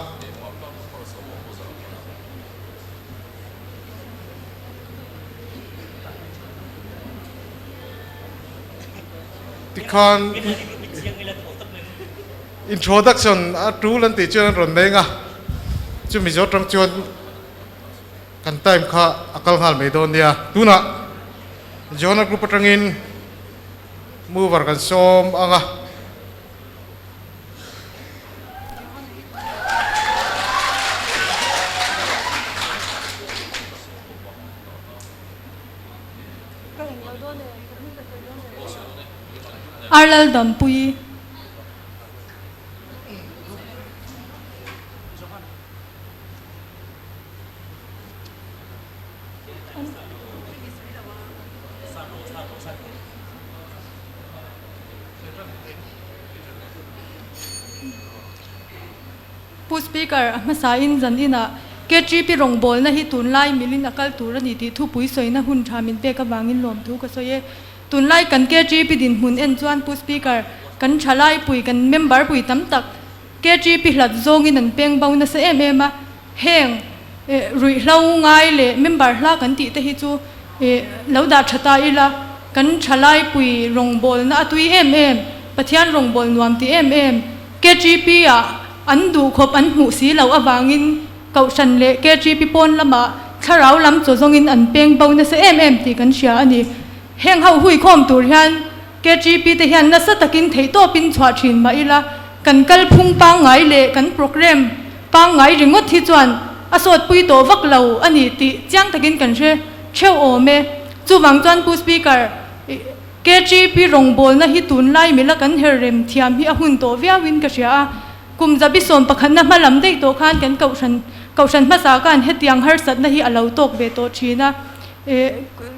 Tikhan introduction a tul an tih chuan an rawn nei ang a, chumi zawh atang chuan Kan time kha a kal nghal mai dawn nia. Tunah Jonah group atangin mover kan sawm ang a. Arlal Dampui. Pu Speaker, a hmasain zan inah KTP rawngbawlna hi tunlai milin a kal tur a ni tih thupui sawina hun tha min pek avangin lawmthu ka sawi e. Tunlai kan KTP dinhmun en chuan Pu Speaker, kan thalai pui, kan member pui tam tak KTP hlat zawngin an peng bo nasa em em a, heng ruihhlo ngai leh member hla kan tih te hi chu lo dah tha ta ila, kan thalai pui rawngbawlna a tui em em, Pathian rawngbâwl nuam ti em em, KTP ah an duh khawp an hmuh si loh avangin Kohhran leh KTP pawn lamah thlarau lam chaw zawngin an peng bo nasa em em tih kan hria a ni. Heng ho huikhawm tur hian KTP te hian nasa takin theihtawpin chhuah thin mah ila, kan kalphung pangngai leh kan programme pangngai ringawt hi chuan a sawtpui tawh vak lo a ni tih chiang takin kan hre theuh awm e. Chuvang chuan Pu Speaker, KTP rawngbawlna hi tunlai mila kan her rem thiam hi a hun tawh viauin ka hria a. Kum zabi sawm pakhatna hma lam daih tawh khan kan kohhran kohhran hmasa khan hetiang harsatna hi a lo tawk ve tawh thin a.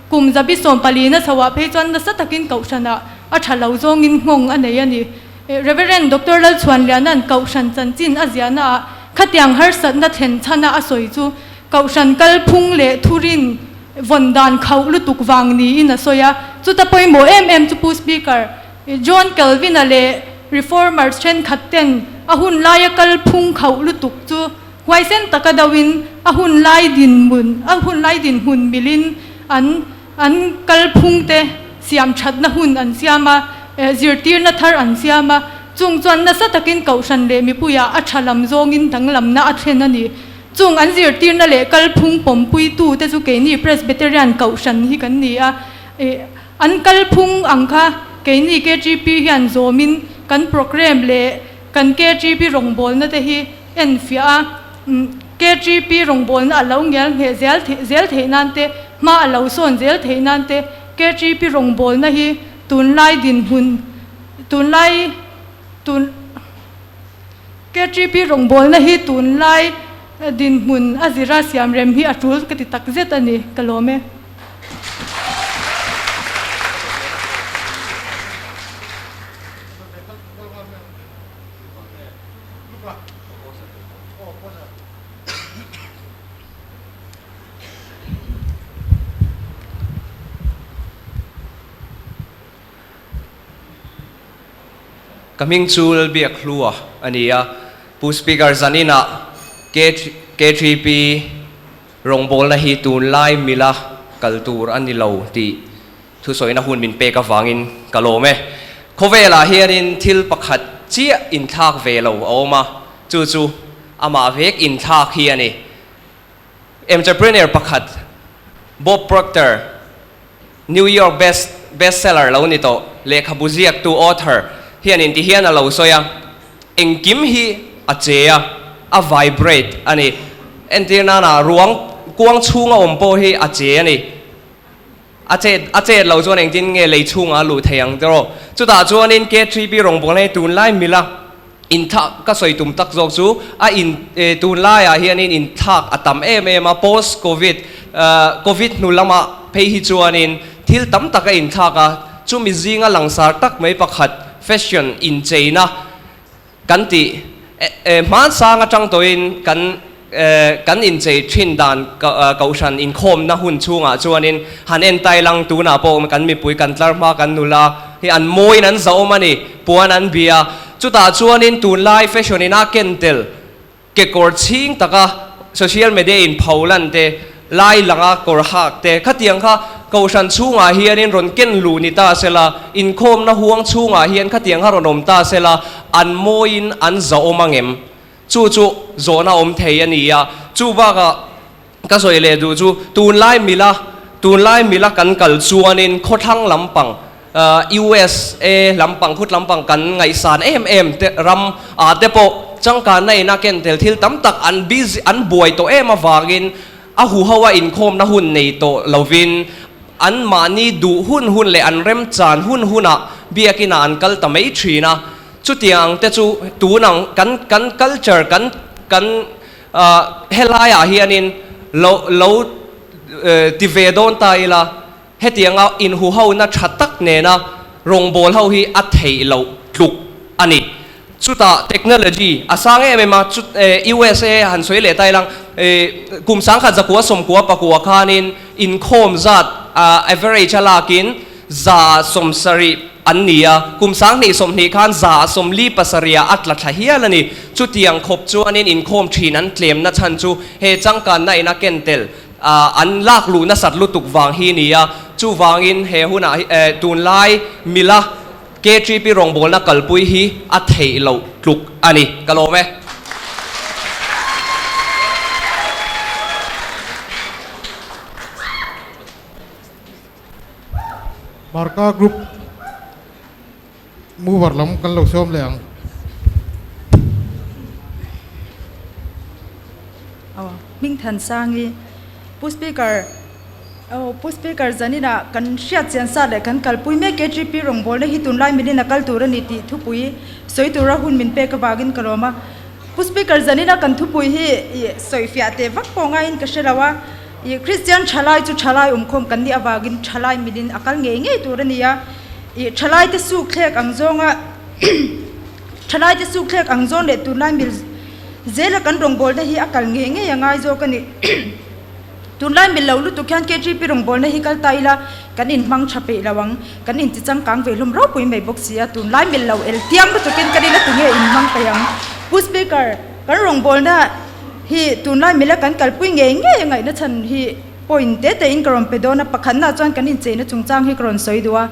Kum zabi sawm palina chhoah phei chuan nasa takin kohhranah a tha lo zawngin nghawng a nei a ni. Reverend Doctor Lalchhuanliana'n kohhran chanchin a ziahnaah khatiang harsatna thlen chhana a sawi chu kohhran kalphung leh thurin vawn dan khauh lutuk vang niin a sawi a. Chuta pawimawh em em chu Pu Speaker John Calvin-a leh Reformers thenkhat ten a hun laia kalphung khauh lutuk chu. Huaisen taka doin a hun lai dinhmun a hun lai dinhmun milin an an kalphung te siam thatna hun an siam a, zirtirna thar an siam a, chung chuan nasa takin kohhran leh mipuiah a tha lam zawngin danglamna a thlen a ni. Chung an zirtirna leh kalphung pawmpuitu te chu keini Presbyterian kohhran hi kan ni a, an kalphung ang kha keini KTP hian zawmin kan programme leh kan KTP rawngbawlna te hi enfiah a, KTP rawngbawlna a lo ngial ngheh zel zel theih nan te, hma a lo sawn zel theih nan te, KTP rawngbawlna hi tunlai dinhmun tunlai tun KTP rawngbawlna hi tunlai dinhmun a zira siamrem hi a tul ka ti tak zet a ni, ka lawm e. Ka hming chu Lalbiak Hlua a ni a, Pu Speaker zaninah KTP rawngbawlna hi tunlai mila kal tur a ni lo tih thusawina hun min pek avangin ka lawm e. Khawvelah hianin thil pakhat chiah inthlak ve lo a awm a, chu chu amah vek inthlak hi a ni. Entrepreneur pakhat Bob Proctor, New York best bestseller lo ni tawh, lehkhabu ziaktu, author, hian inti hian a lo sawi a, engkim hi a che a, a vibrate a ni. Entir nana ruang kuang chhunga awm pawh hi a che a ni. A chet a chet lo chuan engtin nge lei chhungah a luh thei ang tiraw? Chutah chuanin K3B rawngbawlna hi tunlai mila inthlak ka sawi tum tak zawk chu a in tunlaiah hianin inthlak a tam em em a, post covid covid hnu lamah phei hi chuanin thil tam tak a inthlak a, chumi zinga langsar tak mai pakhat fashion incheina Kan tih hmansang atang tawhin kan kan inchei thin dan kohhran inkhawmna hun chhungah chuanin han entai lang tunah pawh kan mipui kan tlar hma kan nula hi an mawiin an zahawm a ni, puan an bia. Chutah chuanin tunlai fashion in a ken tel kekawr chhing taka social media in pho lan te, lai langa kawr hak te, khatiang kha kohhran chhungah hianin rawn ken luh ni ta sela, inkhawmna huang chhungah hian khatiang kha rawn awm ta sela, an mawiin an zahawm angem? Chu chu zawhna awm thei a ni a, chu bakah ka sawi leh duh chu tunlai mila, tunlai mila kan kal chuanin khawthlang lampang, USA lampang, khut lampang kan ngaihsan em em te ram ah te pawh changkanna ina ken tel thil tam tak an busy an buai tawh em avangin a huho a inkhawmna hun nei tawh lovin an mahni duh hun hun leh an remchan hun hunah biakinah an kal ta mai thin a. Chutiang ang te chu tunang kan kan culture kan kan helaiah hianin lo lo ti ve dawn ta ila. Hetianga inhuhona tha tak nena rawngbâwl ho hi a theih loh tluk a ni. Chutah technology a sang em em a, chu USA han sawi leh ta ilang, kum sangkhat zakua sawmkua pakua khanin inkhawm zat average a lakin 70% an ni a, kum 2020 khan 47% a tla thla hial a ni. Chutiang khawp chuanin inkhawm thin an tlemna chhan chu he changkanna in a ken tel. An lak luh nasat lutuk vang hi ni a, chuvangin he hunah hi tunlai mila KTP rawngbawlna kalpui hi a theih loh tluk a ni. Ka lawm e. Barka Group Mover lam kan lo sawm leh ang. Aw, Hming Thansangi, Pu Speaker, aw Pu Speaker zaninah kan hriat chian sa leh kan kalpui mek KGP rawngbawlna hi tunlai milin a kal tur a ni tih thupui sawi tura hun min pek avangin ka lawm a. Pu Speaker zanina kan thupui hi i sawifiah teh vak pawh ngaiin ka hre lo a, i Kristian thalai chu thalai awmkhawm kan nih avangin thalai milin a kal ngei ngei tur a ni a. I thalaite suk thlek ang zawnga thalaite suk thlek ang zawn leh tunlai mil zela kan rawngbawlna hi a kal ngei ngei a ngai zawk a ni. Tunlai mil lo lutuk hian KTP rawngbawlna hi kal ta ila kan inhmang tha peih lo ang, kan inti changkang ve hlawm ropui mai bawk si a, tunlai mil lo el tiang lutukin kan ila tunge inhmang peih ang. Pu Speaker, kan rawngbawlna hi. Hi tunlai mila kan kalpui ngei ngei a ngaihna chhan hi point te te in ka rawn pe dawn a, pakhatna chuan kan incheina chungchang hi ka rawn sawi duh a.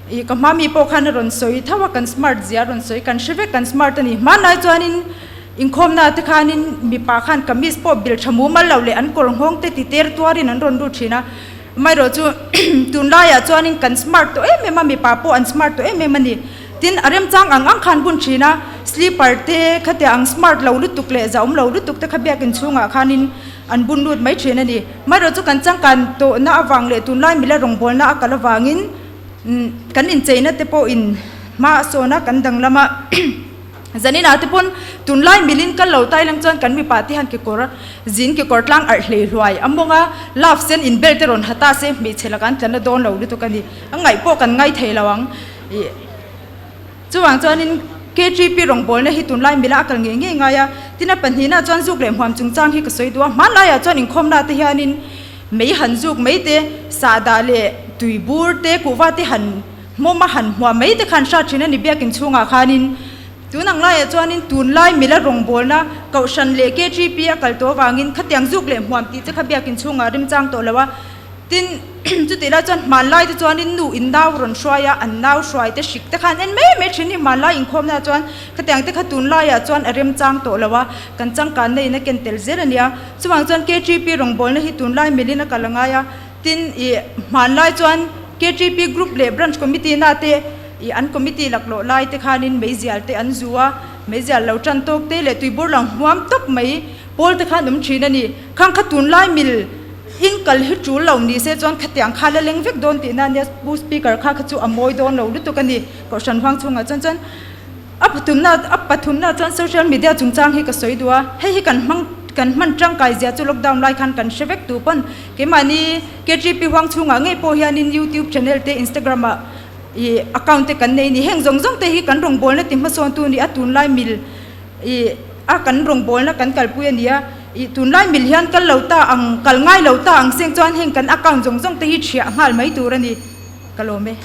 Ih ka hma mi pawh khan a rawn sawi tho a, kan smart zia a rawn sawi, kan hre vek kan smart a ni. Hmanlai chuanin inkhawmna te khanin mipa khan kamis pawh bil tha mumal lo leh an kawr nghawng te ti ter tuarin an rawn lut thin a. Amaherawhchu tunlaiah chuanin kan smart tawh em em a, mipa pawh an smart tawh em em a ni. Tin, a remchang ang ang khan bun thin a, slipper te khatia ang smart lo lutuk leh zahawm lo lutuk te kha biakin chhungah khanin an bun lut mai thin a ni. Amaherawhchu kan changkan tawhna avang leh tunlai mila rawngbawlna a kal avangin kan incheina te pawhin hma a sawn a, kan danglam a. Zaninah te pawn tunlai milin kal lo tai lang chuan kan mipa te hian kekawr zin kekawr tlang arh hlei hluai a mawng a, love sen in belt te rawn ha ta se hmeichhe lakah an tla na dawn lo lutuk a ni. A ngaih pawh kan ngai thei lo ang. Ih chuvang chuanin KTP rawngbawlna hi tunlai mila a kal ngei ngei ngai a, tin a pahnihna chuan zuk leh hmuam chungchang hi ka sawi duh a, hmanlaiah chuan inkhawmna te hianin mei han zuk mai te, sahdah leh tuibur te, kuhva te han hmawm a han hmuam mai te khan hrat thin a ni biakin chhungah khanin tun ang laiah chuanin tunlai mila rawngbawlna Kohhran leh KTP a kal tawh avangin khatiang zuk leh hmuam tih te kha biakin chhungah remchang tawh lo a. Tin, chutih lai chuan hmanlai te chuanin nu in nau rawn hruai a, an nau hruai te hrik te khan en mai mai thin hi hmanlai inkhawmna ah chuan khatiang te kha tunlaiah chuan a remchang tawh lo a, kan changkanna in a ken tel zel a nia. Chuvang chuan KTP rawngbawlna hi tunlai milin a kal a ngai a, tin ih hmanlai chuan KTP group leh branch committee na te ih an committee laklawh lai te khanin meizial te an zu a, meizial lo tan tawk te leh tuibur lang hmuam tawp mai pawl te khan awm thin a ni. Khang kha tunlai mil. In kal hi tul lo ni se chuan khatiang kha la leng vek dawn tihna ania, Pu Speaker kha kha chu a mawi dawn lo lutuk a ni, Kohhran huang chhungah chuan chuan a pathumna a pathumna chuan social media chungchang hi ka sawi duh a, hei hi kan hmang kan hman tangkai zia chu lockdown lai khan kan hre vek tu pawn keimahni KTP huang chhungah ngei pawh hianin youtube channel te instagram ah ih account te kan nei a ni, heng zawng zawng te hi kan rawngbawlna ti hmasawntu ni a tunlai mil Ih, a kan rawngbawlna kan kalpui a nia. Ih, tunlai mil hian kal lo ta ang, kal ngai lo ta ang seng chuan heng kan account zawng zawng te hi thiah nghal mai tur a ni. Ka lawm e.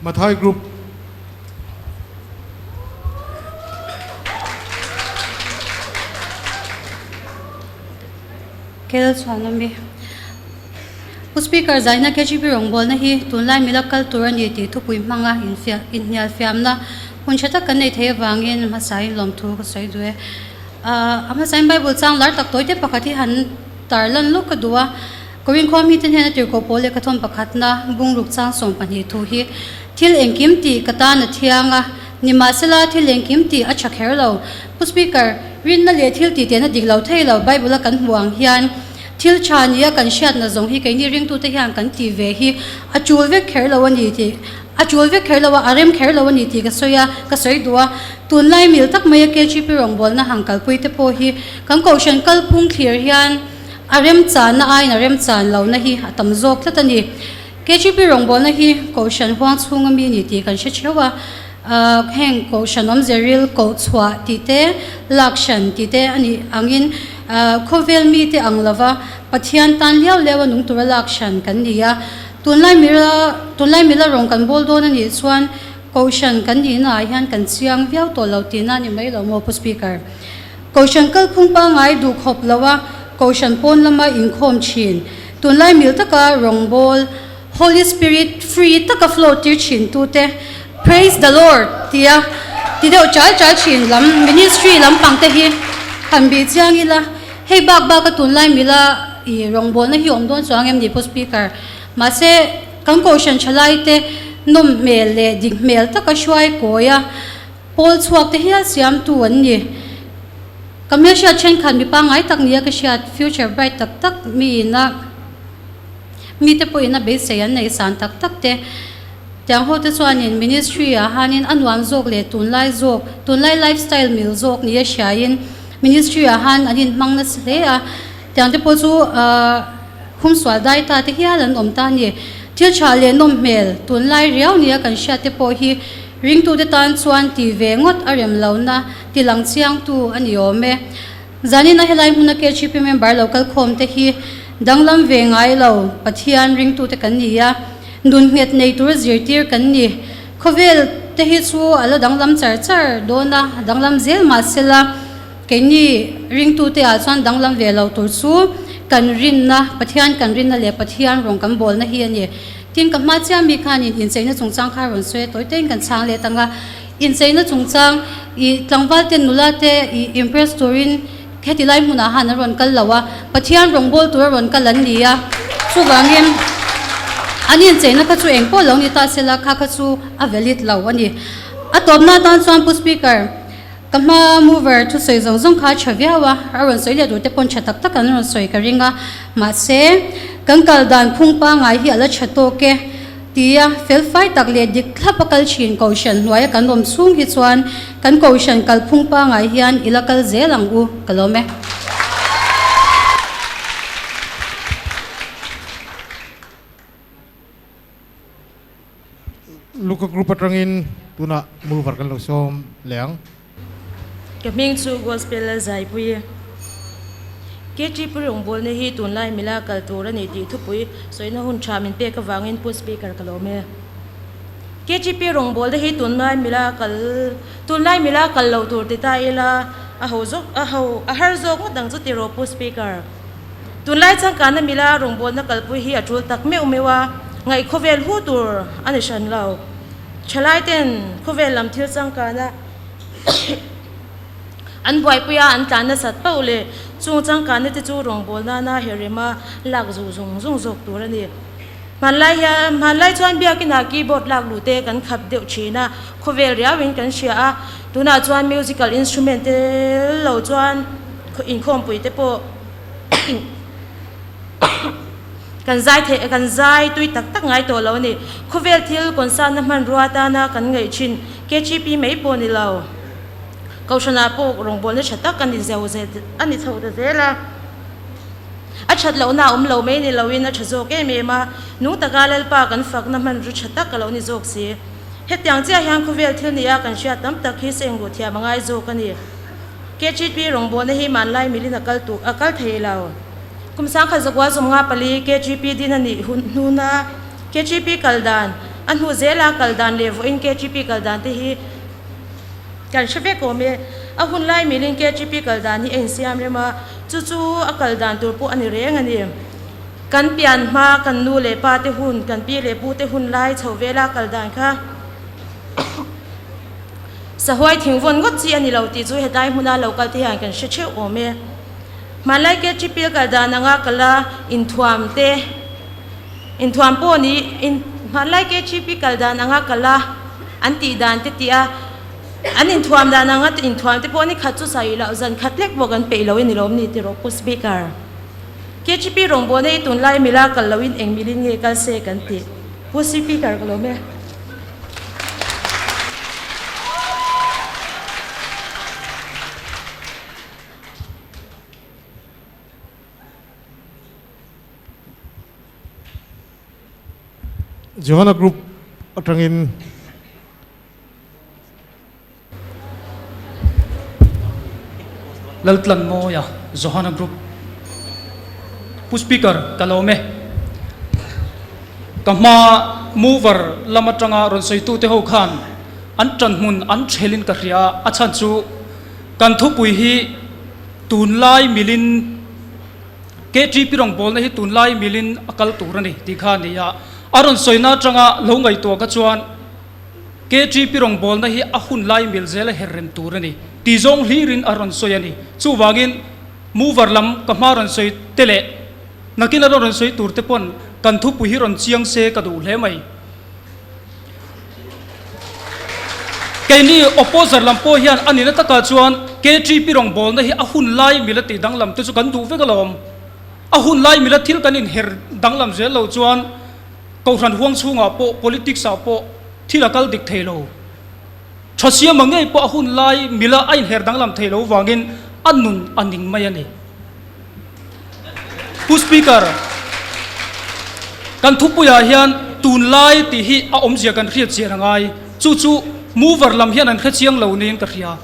Mathai Group. Kel chhuan awm i. Pu Speaker, zaina KGB rawngbawlna hi tunlai mila kal tur a ni tih thupui hmanga inhnial fiamna hun tha tak kan nei thei avangin hmasain lawmthu ka sawi duh e. A hmasain Bible chang lar tak tawite pakhat hi han tarlan lawk ka duh a, Korin khua mite hnena tirhkoh pawl leh khathawm pakhatna bungruk chang 12 thu hi thil engkim tih ka tan a thiang a, nimahsela thil engkim tih a tha kher lo. Pu Speaker, rinna leh thil tih tehna dik lo thei lo Bible a kan hmuh ang hian, Thil tha nia kan hriatna zawng hi keini ringtute hian kan tih ve hi a tul vek kher lo a ni tih a tul vek kher lo a, a rem kher lo a ni tih ka sawi a, ka sawi duh a. Tunlai mil tak maia KGP rawngbawlna han kalpui te pawh hi kan kohhran kalphung thlir hian a remchanna aiin a remchan lohna hi a tam zawk tlat a ni. KGP rawngbawlna hi kohhran huang chhunga mi ni tih kan hre theuh a, heng kohhran awmze ril koh chhuah tih te, lak hran tih te a nih angin khawvel mite ang lova Pathian tan liau liau a nung tura lak hran kan ni a. Tunlai mila tunlai mila rawng kan bawl dawn a nih chuan kohhran kan nihna ah hian kan chiang viau tawh lo tihna a ni mai lo maw Pu Speaker? Kohhran kalphung pangngai duh khawp lo a, kohhran pawn lama inkhawm thin. Tunlai mil taka rawngbawl Holy Spirit free taka flow tir thin tute Praise the Lord tia ti deuh chal chal thin lam ministry lampang te hi han bih chiang ila hei bak bak a tunlai mila i rawngbawlna hi awm dawn chuang em ni Pu Speaker? Mahse kan kohhran thalai te nawm hmel leh dik hmel taka hruai kawi a pawl chhuak te hial siamtu an ni. Ka hmelhriat thenkhat mi pangngai tak nia ka hriat future bright tak tak mi ina mite pawhin a beisei an nei san tak tak te. Tiang ho te chuanin ministry ah hanin a nuam zawk leh tunlai zawk, tunlai lifestyle mil zawk nia hriain ministry ah han an inhmang nasa hle a. Tiang te pawh chu humsual dai ta te hial an awm ta a ni. Thil tha leh nawm hmel tunlai riau nia kan hriat te pawh hi ringtute tan chuan ti ve ngawt a rem lohna ti lang chiangtu a ni awm e. Zanina helai hmuna KHP member lo kal khawm te hi danglam ve ngai lo Pathian ringtute kan ni a, nun nghet nei tur zirtir kan ni. Khawvel. te hi chu a la danglam char char dawn a, danglam zel mahsela keini ringtute ah chuan danglam ve lo tur chu kan rinna, Pathian kan rinna leh Pathian rawn kan bawlna hi a ni. Tin, ka hma chiah mi khanin incheina chungchang kha rawn sawi a, tawi taiin kan chhang leh tang a. Incheina chungchang i tlangval te nula te i impress turin heti lai hmunah han a rawn kal lo a, Pathian rawngbâwl tur a rawn kal an ni a, chuvangin an incheina kha chu eng pawh lo ni ta sela kha kha chu a valid lo a ni. A tawpna atan chuan Pu Speaker, ka hma mover thusawi zawng zawng kha a tha viau a, a rawn sawi leh tur te pawn tha tak tak an rawn sawi ka ring a, mahse kan kal dan phung pangngai hi a la tha tawk e. Tia felfai tak leh dik thlap a kal thin Kohhran hnuaia kan awm chhung hi chuan kan Kohhran kalphung pangai hian i la kal zel ang u, ka lawm e. Luka Group atangin tunah mover kan lo sawm leh ang. Ka hming chu Gospel Lalzaipui. KT Pu Rawngbawlna hi tunlai mila kal tur a ni tih thupui sawina hun tha min pek avangin Pu Speaker ka lawm e. KTP Rawngbawlna hi tunlai mila kal tunlai mila kal lo tur ti ta ila a ho zawk a ho a har zawk ngawt ang chu ti rawh Pu Speaker. Tunlai changkanna mila rawngbawlna kalpui hi a tul tak meuh meuh a, ngaihkhawvel hu tur a ni hran lo. Thalai ten khawvel lam thil changkana an buaipui a, an tlan nasat pauh leh chung changkanna te chu rawngbâwl nana herrema lak zuh zung zung zawk tur a ni. Hmanlai hian hmanlai chuan biakinah keyboard lak luh te kan khap deuh thin a, khawvel riauin kan hria a, tunah chuan musical instrument te lo chuan inkhawmpui te pawh Kan zai theih kan zai tui tak tak ngai tawh lo a ni. Khawvel thil concern-na hmanrua atana kan ngaih thin KGP mai pawh ni lo. Kohhranah pawh rawngbawlna tha tak a ni zeu zel a ni chho ta zel a. A that lohna a awm lo mai ni loin a tha zawk em em a. Nung taka Lalpa kan fakna hmanru tha tak a lo ni zawk si. Hetiang chiah hian khawvel thil nia kan hriat tam tak hi seng ruh thiam a ngai zawk a ni. KGP rawngbawlna hi hmanlai milin a kal a kal thei lo. Kum sangkhat zakua 54 KGP din a nih hun hnuna KGP kal dan, a hnu zela kal dan leh vawiin KGP kal dan te hi kan hre vek awm e. A hun lai milin KGP kal dan hi a insiam rem a, chu chu a kal dan tur pawh a ni reng a ni. Kan pian hma, kan nu leh pa te hun, kan pi leh pu te hun lai chho vela kal dan kha sahuai thingvawn ngawt chi a ni lo tih chu hetlai hmuna lo kal te hian kan hre theuh awm e. Hmanlai KGP kal dan anga kal a inthuam te inthuam pawh ni in hmanlai KGP kal dan anga kal a an tih dan te tih a an inthuam dan anga inthuam te pawh ni khat chu sawi loh zan khat lek pawh kan peih lo i ni lawm ni tiraw Pu Speaker. KGP rawngbawlna hi tunlai mila kal loin eng milin nge kal se kan tih Pu Speaker ka lawm e. Johana Group atangin Laltlan Mawia, Johana Group Pu Speaker, ka lawm e. Ka hma mover lam atanga rawn sawitute ho khan an tanhmun an thelin ka hria a, a chhan chu Kan thupui hi tunlai milin KTP rawngbawlna hi tunlai milin a kal tur a ni tih kha a ni a. A rawn sawina atanga lo ngaihtuah kha chuan KTP rawngbawlna hi a hun lai mil zel a her rem tur a ni tih zawng hlirin a rawn sawi a ni. Chuvangin mover lam ka hma rawn sawi te leh nakin a rawn sawi tur te pawn kan thupui hi rawn chiang se ka duh hle mai. Keini opposer lam pawh hian a nihna takah chuan KTP rawngbawlna hi a hun lai mila tih danglam te chu kan duh vek alawm. A hun lai mila thil kan inher danglam zel lo chuan Kohhran huang chhungah pawh politics ah pawh thil a kal dik thei lo. Tha siama ngei pawh a hun lai mila a inher danglam thei lo vangin a nun a ning mai a ni. Pu Speaker, kan thupuiah hian tunlai tih hi a awmzia kan hriat chian a ngai. Chu chu mover lam hian an hre chiang lo niin ka hria.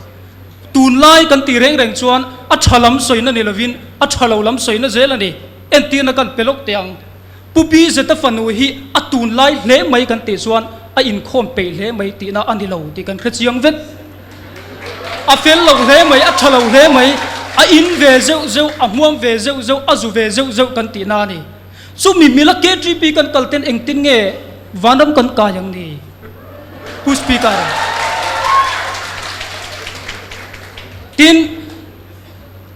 Tunlai kan tih reng reng chuan a tha lam sawina ni lovin a tha lo lam sawina zel a ni. Entirna kan pe lawk teh ang. Pu BZ-a fanu hi a tunlai hle mai kan tih chuan. a inkhawm peih hle mai tihna a ni lo tih kan hre chiang vek. A fel lo hle mai, a tha lo hle mai, a in ve zeuh zeuh, a hmuam ve zeuh zeuh, a zu ve zeuh zeuh kan tihna a ni. Chumi mila KTP kan kal ten engtin nge vanram kan kai ang ni? Pu Speaker. Tin,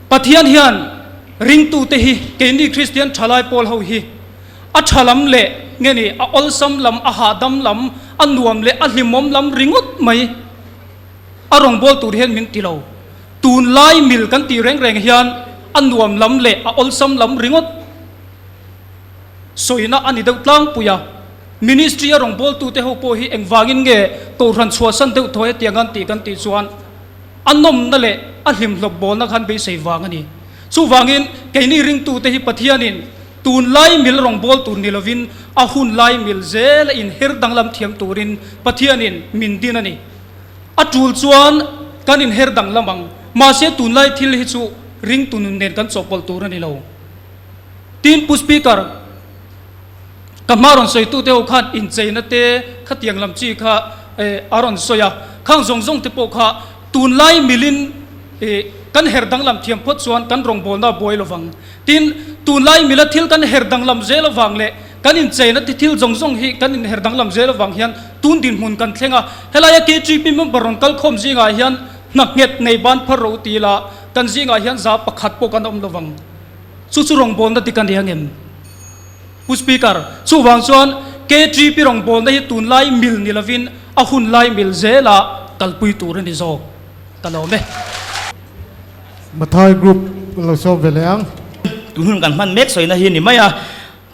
Pathian hian ringtute hi keini Kristian thalai pawl ho hi a tha lam leh nge ni a awlsam lam, a hahdam lam, a nuam leh a hlimawm lam ringawt mai a rawngbâwl tur hian min ti lo. Tunlai mil kan tih reng reng hian a nuam lam leh a awlsam lam ringawt sawina a ni deuh tlangpui a. Ministry a rawngbawltute ho pawh hi engvangin nge Kohhran chhuahsan deuh thaw hetiang an tih kan tih chuan a nawmna leh a hlimhlawp bawlna khan beisei vang a ni. Chuvangin keini ringtute hi Pathianin tunlai mil rawngbâwl tur ni lovin a hunlai mil zela inher danglam thiam turin Pathianin min din a ni. A tul chuan kan inher danglam ang. Mahse tunlai thil hi chu ringtu nun nen kan chawhpawlh tur a ni lo. Tin, Pu Speaker, ka hma rawn sawitute ho khan incheina te khatiang lam chi kha a rawn sawi a, khang zawng zawng te pawh kha tunlai milin kan her danglam thiam phawt chuan kan rawngbawlna a buai lovang. Tin, tunlai mila thil kan her danglam zel avang leh kan incheina te thil zawng zawng hi kan inher danglam zel avang hian tun dinhmun kan thleng a, helaia KGP member rawn kal khawm zingah hian hna nghet nei ban phar ro ti ila kan zingah hian za pakhat pawh kan awm lovang. Chu chu rawngbawlna dik a ni angem? Pu Speaker, chuvang chuan KGP rawngbawlna hi tunlai mil ni lovin a hunlai mil zela kalpui tur a ni zawk. Ka lawm e. Mathai Group kan lo sawm ve leh ang. Tun hun kan hman mek sawina hi ni mai a,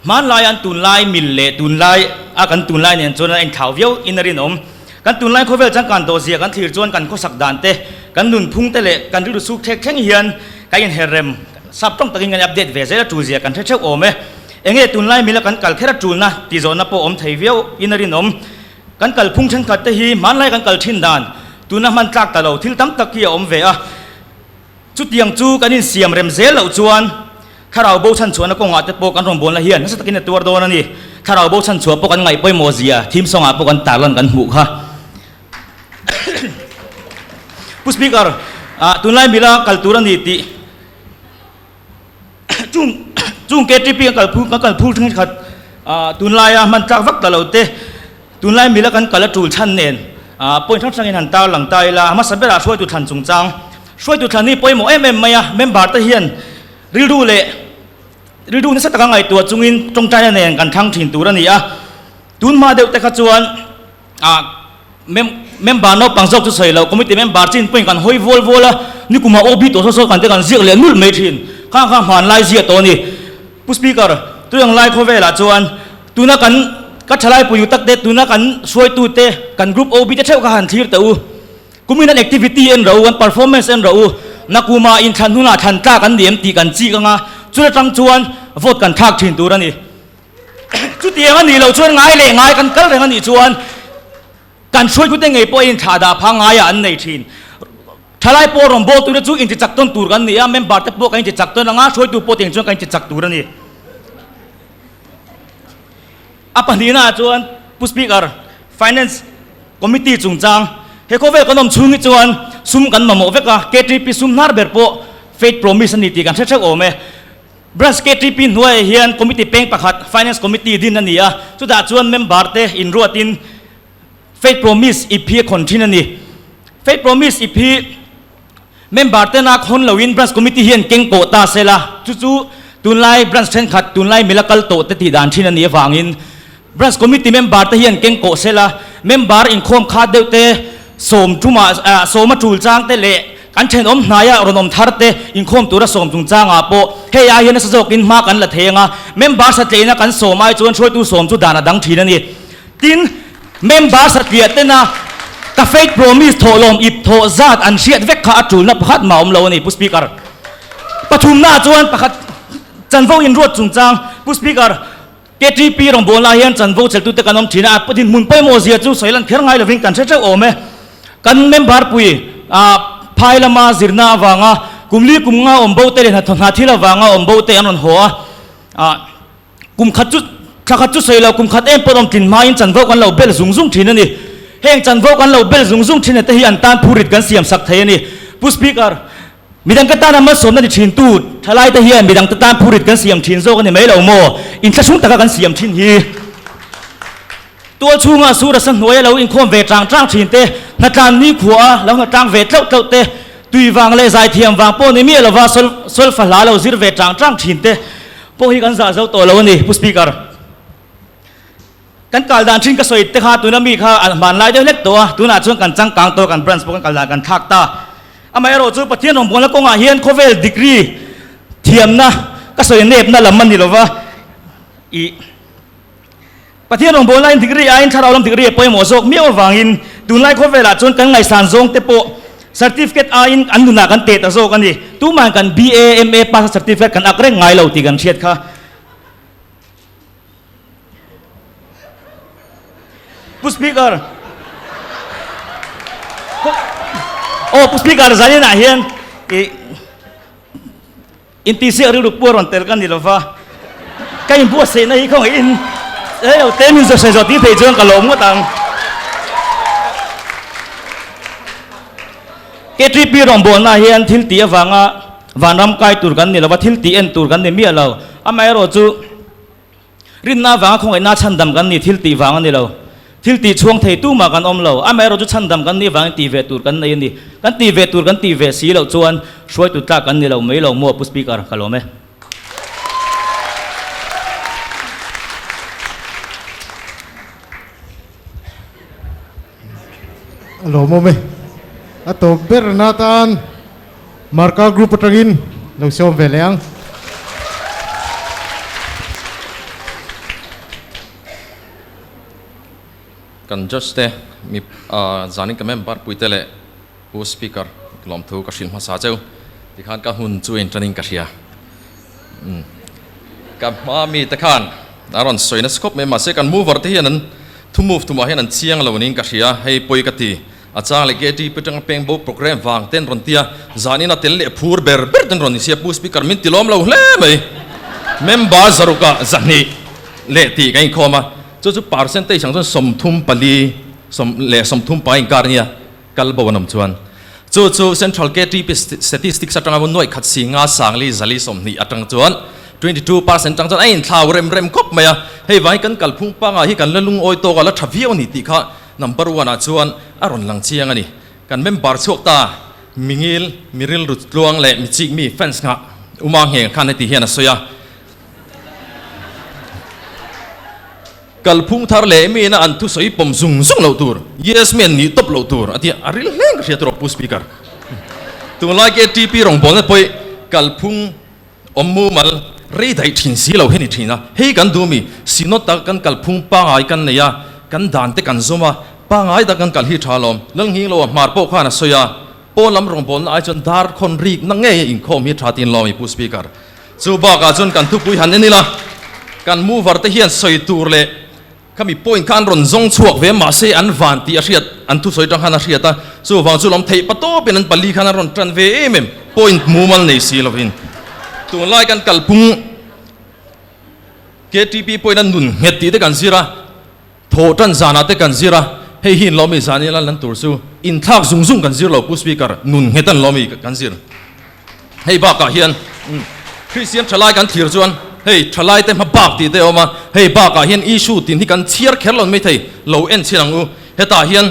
hmanlai an tunlai mil leh tunlai a kan tunlai nen chuan a inthlau viau in a rinawm. Kan tunlai khawvel changkan tawh zia kan thlir chuan kan khawsak dan te, kan nunphung te leh kan rilru suk thlek thleng hian kan inherrem sap tawng takin kan update ve zel a tul zia kan hre theuh awm e. Enge tunlai mila kan kal kher a tulna tih zawhna pawh awm thei viau in a rinawm. Kan kalphung thenkhat te hi hmanlai kan kal thin dan tuna hman tlak ta lo thil tam tak hi a awm ve a. Chutiang chu kan insiam rem zel loh chuan thlarau bo chhanchhuahna kawngah te pawh kan rawngbawlna hian nasa takin a tuar dawn a ni. Thlarau bo chhanchhuah pawh kan ngaih pawimawh zia theme song ah pawh kan tarlan kan hmuh kha. Pu Speaker, tunlai mila kal tur a ni tih Chung chung KTP kan kal phur kan kal phur thenkhat tunlaia hman tlak vak ta lo te, tunlai mila kan kal a tul chhan nen point hrang hrangin han tar lang ta ila, a hmasa berah hruaitu thlan chungchang. Hruaitu thlan hi pawimawh em em mai a, member te hian rilru leh rilru nasa taka ngaihtuah chungin tawngtaina nen kan thlang thin tur a ni a, tun hma deuh te kha chuan Ah, mem member naupang zawk chu sawi loh, committee member chin pawhin kan hawi vual vual a, nikumah OB tawh saw saw kan te kan ziak leh nulh mai thin. Khang kha hmanlai ziah tawh a ni. Pu Speaker, tui ang lai khawvelah chuan tuna kan ka thalai puiu tak te, tuna kan hruaitu te, kan group OB te theuh kha han thlir teh u. Kumin an activity en rawh u, an performance en rawh u, nakuma inthlan hunah thlan tlak an ni em tih kan chik ang a, chula tang chuan vote kan thlak thin tur a ni. Chutiang a nih loh chuan ngai leh ngai kan kal reng a nih chuan kan hruaitute ngei pawhin thlah dah phah ngaiah an nei thin. Thalai pawh rawn bawl turte chu inti chak tawn tur kan ni a, member te pawh kan inti chak tawn anga hruaitu pawh tiang chuan kan inti chak tur a ni. A pahnihnaah chuan Pu Speaker, Finance Committee chungchang he khawvel kan awm chhung hi chuan sum kan mamawh vek a, KTP sum hnar ber pawh faith promise a ni tih kan hre theuh awm e. Branch KTP hnuaiah hian committee peng pakhat Finance Committee din a ni a, chutah chuan member te inruatin Faith Promise ip hi a khawn thin a ni. Faith Promise ip hi member tena khawn loin Branch Committee hian keng pawh ta se la, chu chu tunlai branch thenkhat tunlai mila kal tawh te tih dan thin a nih avangin Branch Committee member te hian keng kawh se la, member inkhawm khat deuh te, sawm tumah sawma tul chang te leh kan thenawm hnaia rawn awm thar te inkhawm tura sawm chungchangah pawh hei ai hian nasa zawkin hma kan la thei ang a, member satliahina kan sawm ai chuan hruaitu sawm chu dan a dang thin a ni. Tin, member satliah tena ka faith promise thawhlawm ip thawh zat an hriat vek kha a tulna pakhat mah awm lo a ni, Pu Speaker. Pathumnaah chuan pakhat chanvo inruat chungchang, Pu Speaker, KTP rawngbawlna ah hian chanvo cheltute kan awm thin a, a dinhmun pawimawh zia chu sawi lan kher ngai lovin kan hre theuh awm e. Kan member pui ah phai lama zirna avanga kum li kum nga awm bo te leh hna thil avanga awm bo te an rawn haw a, ah kum khat chu. Thla khat chu sawi lo, kum khat em pawh awm tlin hmain chanvo kan lo bel zung zung thin a ni. Heng chanvo kan lo bel zung zung thin te hi an tan phurit kan siam sak thei a ni. Pu Speaker, midang ka tana malsawmna ni thin tu thalai te hian midang te tan phurit kan siam thin zawk a ni mai lo maw? Inthlahrung taka kan siam thin hi. Tual chhunga sur a sa hnuaia lo inkhawm ve tang tang thin te, hnatlan ni khuaa lo hnatlang ve tlauh tlauh te, tui vang leh zaithiam vang pawh ni miah lova solfa hla lo zir ve tang tang thin te pawh hi kan zah zo tawh lo a ni, Pu Speaker. Kan kal dan thin ka sawi te kha tuna mi kha a hmanlai deuh hlek tawh a, tunah chuan kan changkang tawh, kan branch pawh kan kal dan kan thlak ta. Amaherawh chu Pathian rawngbawlna kawngah hian khawvel degree thiamna ka sawi nepna lam a ni lova, ih. Pathian rawngbawlna in degree aiin thlarau lam degree a pawimawh zawk miau avangin tunlai khawvelah chuan kan ngaihsan zawng te pawh certificate aiin an nunah kan teh ta zawk a ni. Tumahin kan BA, MA pass a certificate kan ak reng ngai lo tih kan hriat kha. Pu Speaker, Aw Pu Speaker zaninah hian ih Intihsiak rilru pawh a rawn tel ka ni lova, ka inbuatsaihna hi khawngaihin hei lo te min zawhsawi zawh tir theih chuan ka lawm ngawt ang. KTP rawngbawlna hian thil tih avanga vanram kai tur kan ni lova, thil tih en tur kan ni miah lo. Amaherawhchu Rinna avanga khawngaihna chhandam kan ni, thil tih vang a ni lo. Thil tih chhuang thei tumah kan awm lo. Amaherawh chu chhandam kan nih avangin tih ve tur kan nei a ni. Kan tih ve tur kan tih ve si loh chuan hruaitu tlak kan ni lo mai lo maw Pu Speaker, ka lawm e. A lawmawm e. A tawp ber na tan Marka group atangin lo sawm ve leh ang. Kan judge te mi zanin ka member pui te leh Pu Speaker lawmthu ka hrilh hmasa cheu tikhan ka hun chu in tanin ka hria. Ka hma mi te khan a rawn sawi nasa khawp mai mahse kan mover te hian an thu move tumah hian an chiang lo niin ka hria hei pawi ka ti. A chang leh KTP atanga peng bo program vang ten rawn tia zanin a tel leh phur ber ber ten rawn insia Pu Speaker min ti lawm lo hle mai. Member zarukah zahnih leh tih kan inkhawm a, chu chu percentage ang chuan 34 sawm leh 30 pa inkar nia kal bo an awm chuan chu chu Central KTP statistics atanga nuaih khat si nga sangli zali 20 atang chuan 22% atang chuan a inthlau rem rem khawp mai a, hei vangin kan kalphung pangah hi kan la lungawi tawk a la tha viau a ni tih kha Number one ah chuan a rawn lang chiang a ni. Kan member chhuak ta, mingil, mi rilru tluang leh mi chik mi fans nghah uma ngheng khan heti hian a sawi a. Kalphung thar leh mi ina an thusawi pawm zung zung loh tur, yes mi an nih tawp loh tur a ti a, a ril hleng ka hria tur aw Pu Speaker. Tunlai KTP rawngbawlna pawih kalphung Awm mumal rei daih thin si lo hi ni thin a, hei kan duh mi, Synod tak kan kalphung pangai kan nei a, kan dan te kan zawm a, pangai tak kan kal hi tha lawm. Lalnghing lo a hmar pawh khan a sawi a, pawn lam rawngbawlna ai chuan dar khawn rik na ngei a inkhawm hi tha tin lawm i Pu Speaker. Chu bakah chuan kan thupui han en ila, kan mover te hian sawi tur leh Khami point kha an rawn zawng chhuak ve mahse an van tih a hriat, an thusawi tang khan a hriat a, chuvang chu lawm theih patawpin an pali khan an rawn tan ve em em, point mumal nei si lovin. Tunlai kan kalphung KTP pawhin a nun nghet tih te kan zir a, thawh tan zanah te kan zir a, hei hi inlawmi zan ila lan tur chu inthlak zung zung kan zir lo Pu Speaker, nun nghet an lawmi kan zir. Hei bakah hian Kristian thalai kan thlir chuan hei thalai te hma bak tih te a awm a, hei bakah hian issue tin hi kan chhiar kher lo mai thei, lo en chhin ang u. Hetah hian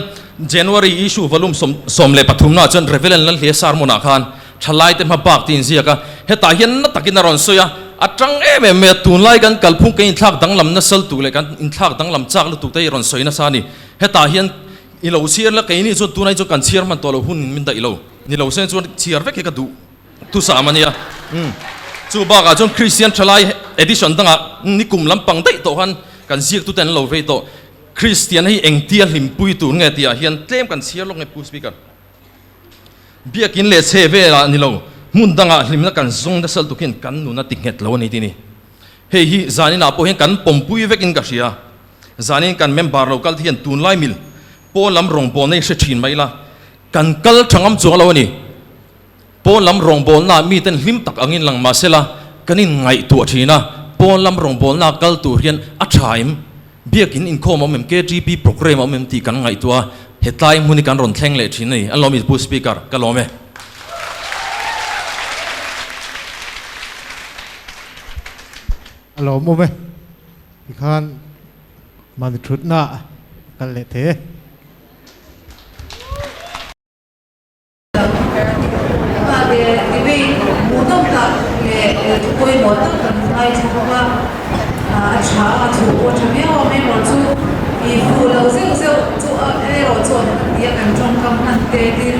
January issue volume 13 naah chuan Rev. Lalhlia sermon-ah khan thalai te hma bak tih inziak a, hetah hian na takin a rawn sawi a, a tang em em mai a, tunlai kan kalphung kan inthlak danglam nasal tuk leh kan inthlak danglam chak lutuk te hi rawn sawi nasa a ni. Hetah hian i lo chhiar la, keini chuan tunah hi chuan kan chhiar hman tawh lo hun min daih lo. Ni lo se chuan chhiar vek hi ka duh thusam a nia. Umm chu bakah chuan Kristian thalai edition dangah ni kum lampang daih tawh khan kan ziaktute an lo vei tawh. Kristian hi engtia hlimpui tur nge tihah hian tlem kan chhiar lawk nge Pu Speaker. Biakin leh chhe velah ni lo hmun dangah hlimna kan zawng nasal tuk hian kan nun a ti nghet lo a ni tih ni. Hei hi zaninah pawh hian kan pawmpui vekin ka hria. Zanin kan member lo kal te hian tunlai mil pawn lam rawngbawlna hi hre thin mai ila. Kan kal tha ngam chuang lo a ni. Pawn lam rawngbawlnaah miten hlim tak angin lang mah sela, kan inngaihtuah thin a. Pawn lam rawngbawlna kal tur hian a tha em? Biakin inkhawm a awm em? KTP programme a awm em tih kan ngaihtuah a, hetlai hmun hi kan rawn thleng leh thin a ni. A lawm i Pu Speaker, ka lawm e. A lawm awm e. Tikhan mahni thutna kal leh thei e. Debate hmuhnawm tak leh thu pawimawh tak kan ngaithla bawk a, a tha a thu pawh a tha viau a, member chu i fuh lo zeuh zeuh chu erawh chu an ti a, kan tawngkam hman te tin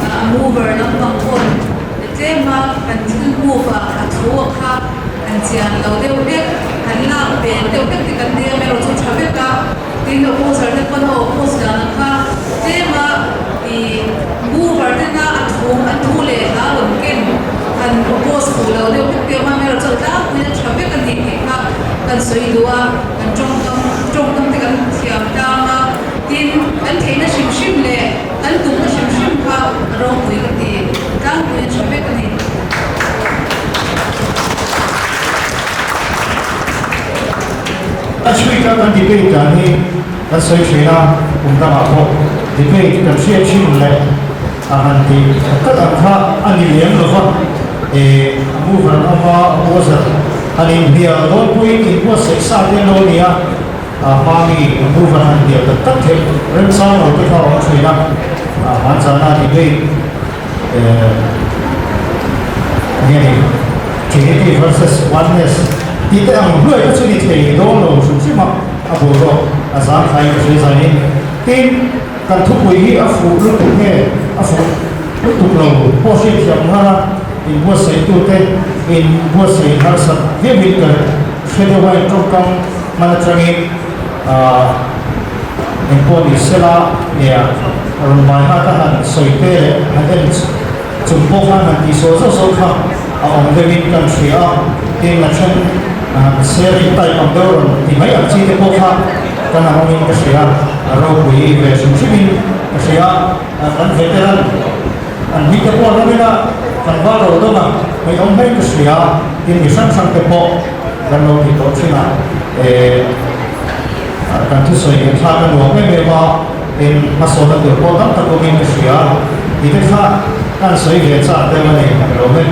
a mover lampang pawn tlem a kan thil move a a thu a kha kan chian lo deuh hlek, kan lak pen deuh hlek te kan nei a, erawh chu tha vek a. Tin opposer te pawn a oppose dan ang kha tlem a i mover tena a thu an thu leh hla rawn ken han oppose fuh lo deuh hlek te awm a, hmel chuan tlangpuiin a tha vek a ni tih kha kan sawi duh a, kan tawngkam tawngkam te kan thiam tlang a, tin kan theihna hrim hrim leh kan tumna hrim hrim kha a ropui ka ti, tlangpuiin a tha vek a ni. A chhui kha kan debate dan hi kan sawi thin a, kum dangah pawh debate kan hriat thin leh a han tih tak ang kha a ni lem lo va, eh a mover an awm a, opposer han inhnial dawn pawhin inbuatsaih sa te an lo ni a, a hma mi a mover han hnial tak tak theih remchang lo te kha a awm thin a, hmanzana debate eh nge ni Trinity versus Oneness tih te ang hluai kha chu ni thei dawn lo hrim hrim a, a boruak a zang khai ka hria zanin. Tin, kan thupui hi a fuh lutuk nge a fuh lutuk lo pawh hriatthiam nghal a, inbuatsaitute inbuatsaih harsat viauin ka hre deuh a, intawngkam hman atangin ah engpawh ni sela nge a rawn mai hat a han sawi te leh han en Chung pawh khan han tihsual zauh zauh kha a awm deuhin kan hria a, tin a then sharing type ang deuh rawn ti mai ang chi te pawh kha kan ang awmin ka hria, a ropui ve hrim hrimin ka hria a, kan veteran an hming te pawh an awm ila kan val ro dawng a, hmei awm hlein ka hria, tin mi hrang hrang te pawh kan lo ti tawh thin a, eh kan thusawi kan thlak a nuam em em a. Tin, hmasawnna tur pawh tam tak awmin ka hria. Tih te kha kan sawi ve chak deuh a ni, ka lawm e.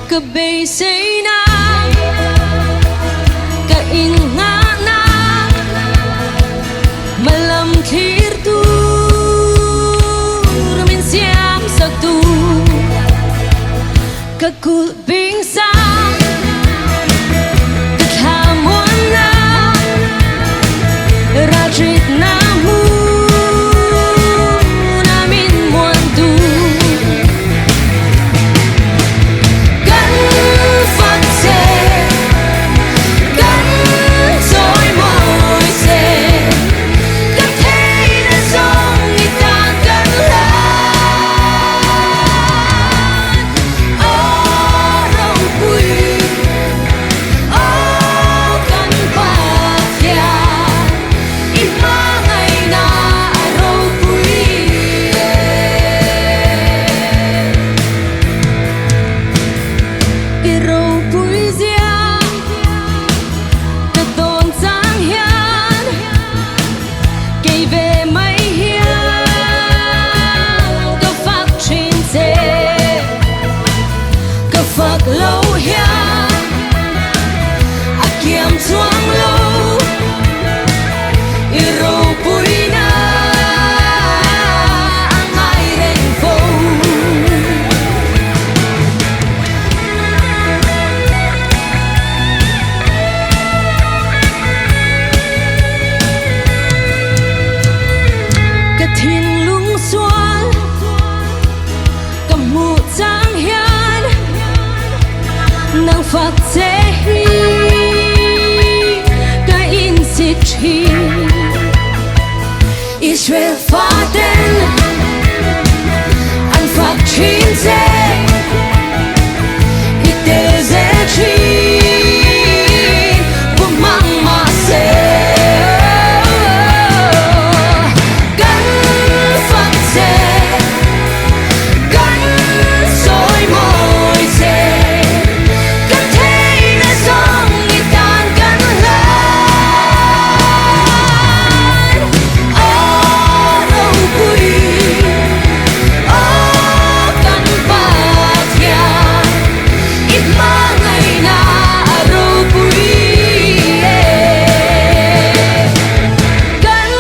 Ka beiseina ka innghahna Hmalam thlir tur min siam sak tu Ka kulh bing sang ka thla muanna Ralhritna hmuna min muan tu Kan fak che, kan chawi mawi che, Kan theihna zawng i tan kan hlan. Aw ropui, aw kan Pathian, i hmangaihna a ropui e. I ropui zia ka tawn chang hian kei ve mai hian ka fak thin che, ka fak lo hian a kiam chuang lo i ropui na a ngai reng fo. Ka thinlung sual ka hmuh chang hian nang fak che hi ka insit thin. Israel faten an fak thin che i tel zel thin pu hmang mah se. Kan fak che, kan sawi mawi che, kan theihna zawng i tan kan hlan. Aw ropui, aw kan Pathian, i hmangaihna a ropui e. Kan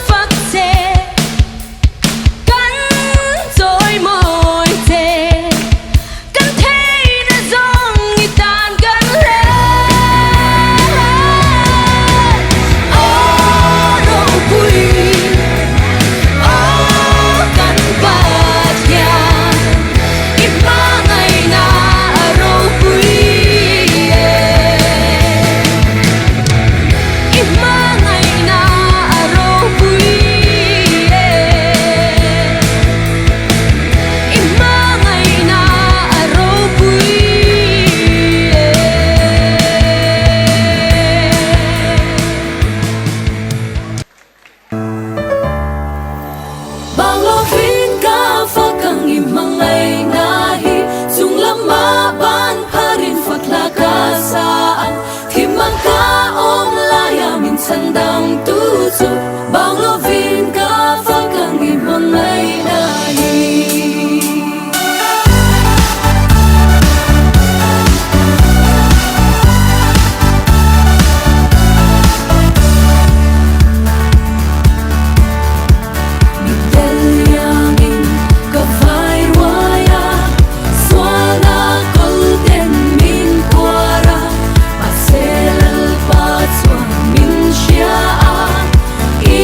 fak che, kan chawi mawi che, kan theihna zawng i tan kan hlan. Aw ropui, aw kan Pathian, i hmangaihna a ropui e. I hmangaihna a ropui e. I hmangaihna a ropui e. Banglovin ka fak ang i hmangaihna hi chung lama ban pharin fak hla ka sa ang thim ang ka awm laia min chhan dang tu chu Banglovin ka fak ang i hmangaihna hi. Mittel iangin ka vai ruai a, sualna kawlten min kuar a, mahse Lalpa chuan min hria a, i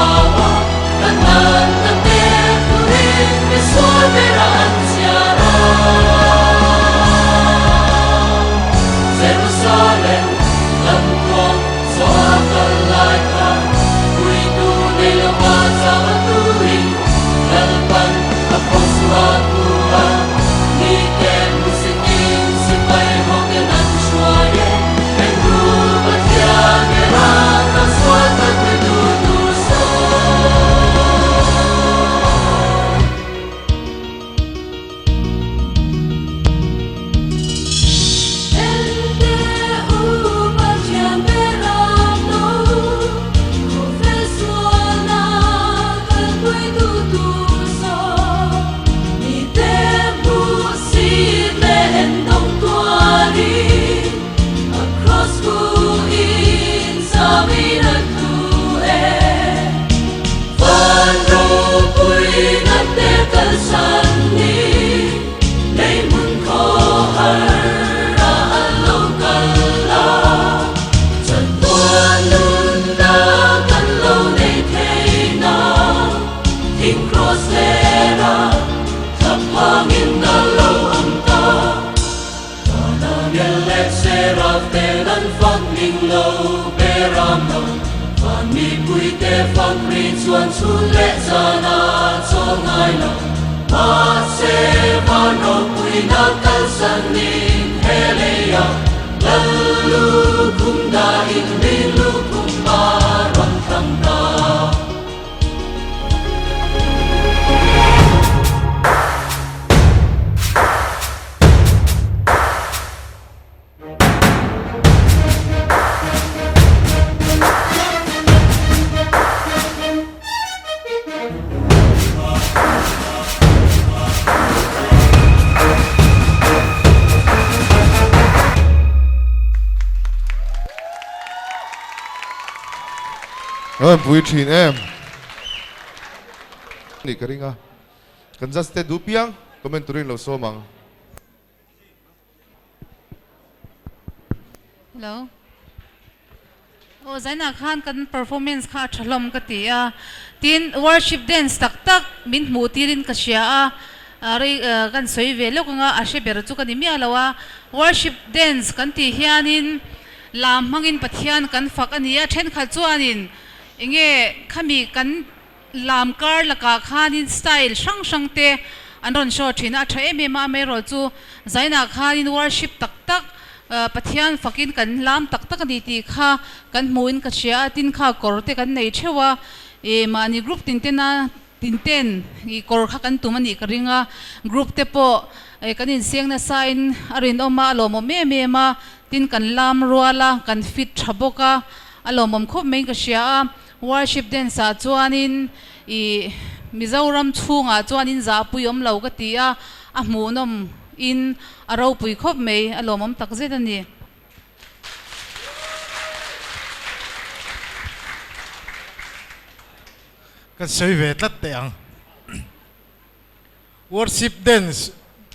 au a, kan natna te turin misual bera an chhiar a. Jerusalem kan khaw zawh a kal lai kha puitu nei lova chau a turin Lalpan a khawsuh a thu a, mite hmusitin sipai hoten an hruai e. Eng ru Pathian bera kan sual kan pe tu tur sawn. Ente u Pathian bera no, khawvel sualna kalpui tu tur sawn. Mite hmuh sit leh endawng tuarin a cross huin zamin a tlu e. Van ropuina te kalsan ni lei hmun khaw har a an lo kal a, chatuan nunna kan lo nei thei na thing cross lera thlaphangin a lo awm ta. Daniel leh Seraph ten an fak ning lo beram lo, van mipuite fak ri chuan chhun leh zan a chawl ngai lo. Mahse van ropuina kalsanin he leia Lal lukhum dahin rin lukhum a rawn thlang ta. An pui thin em ni ka ring a kan just te duh piang comment turin lo sawm ang. Hello. Aw zainah khan kan performance kha a tha hlawm ka ti a, tin worship dance tak tak min hmuh tirin ka hria a, rei kan sawi ve lawk anga a hre ber chu ka ni miah lo a, worship dance kan tih hianin lam hmangin Pathian kan fak a ni a, thenkhat chuanin enge khami kan Lam kar lakah khanin style hrang hrang te an rawn show thin a, a tha em em a, amaherawh chu zainah khanin worship tak tak Pathian fakin kan lam tak tak a ni tih kha kan hmuhin ka hria a, tin kha kawr te kan nei theuh a, ih mahni group tin tena tin ten ih kawr kha kan tum a nih ka ring a, group te pawh kan inseng nasa in a rinawm a, a lawmawm em em a, tin kan lam rual a, kan fit tha bawk a, a lawmawm khawp maiin ka hria a. Worship dance ah chuanin ih Mizoram chhungah chuanin zahpui awm lo ka ti a, a hmuhnawm in a ropui khawp mai, a lawmawm tak zet a ni. Kan sawi ve tlat teh ang. Worship dance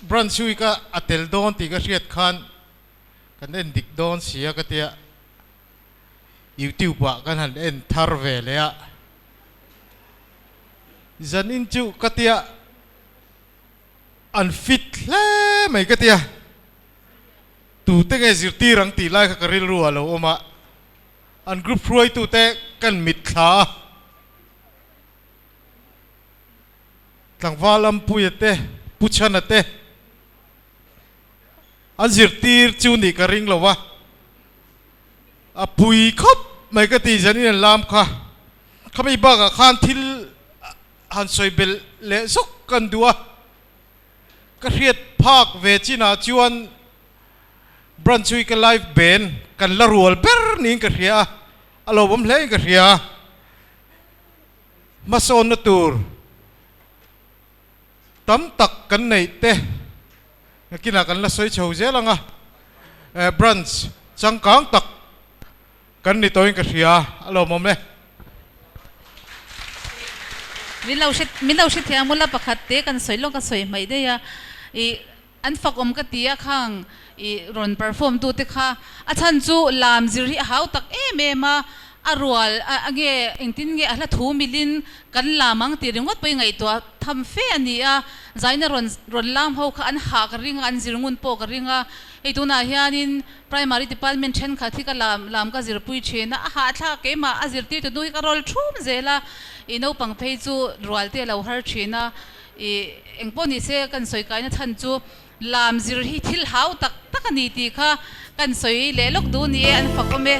branch hui ka a tel dawn tih ka hriat khan kan en dik dawn sia ka tia. Youtube ah kan han en thar ve leh a, zanin chu ka tia an fit hle mai ka tia, tute nge zirtir ang tih lai kha ka rilru ah lo awm a, an group hruaitute kan mitthla a, tlangval Ampuia te, Pu Chhana te an zirtir chu nih ka ring lo a. A pui khawp mai ka ti zanin an lam kha. Khami bakah khan thil han sawi belh leh zawk kan duh a. Ka hriat phak ve chinah chuan branch hi ka live band kan la rual ber niin ka hria a, a lawmawm hle in ka hria a. Hmasawnna tur tam tak kan neih te Nakinah kan la sawi chho zel ang a, branch changkang tak kan ni tawhin ka hria a lawmawm e. Min lo hre min lo hre thei ang mula pakhat te kan sawi lawk a sawi hmaih daih a, ih an fak awm ka ti a khang ih rawn perform tu te kha a chhan chu lam zir hi a hau tak em em a, A rual a nge engtin nge a hla thu milin kan lam ang tih ringawt pawhin ngaihtuah tham fe a ni a, zaina rawn rawn lam ho kha an hah ka ring a, an zir ngun pawh ka ring a. Hei tunah hianin Primary Department thenkhat hi ka lam lam ka zirpui thin a, a hahthlak keimah a zirtir tu hnu hi ka rawl thum zel a, ih naupang phei chu rual te a lo har thin a, ih engpawh ni se kan sawi kaina chhan chu Lam zir hi thil hau tak tak a ni tih kha kan sawi leh lawk duh ni e, an fak awm e.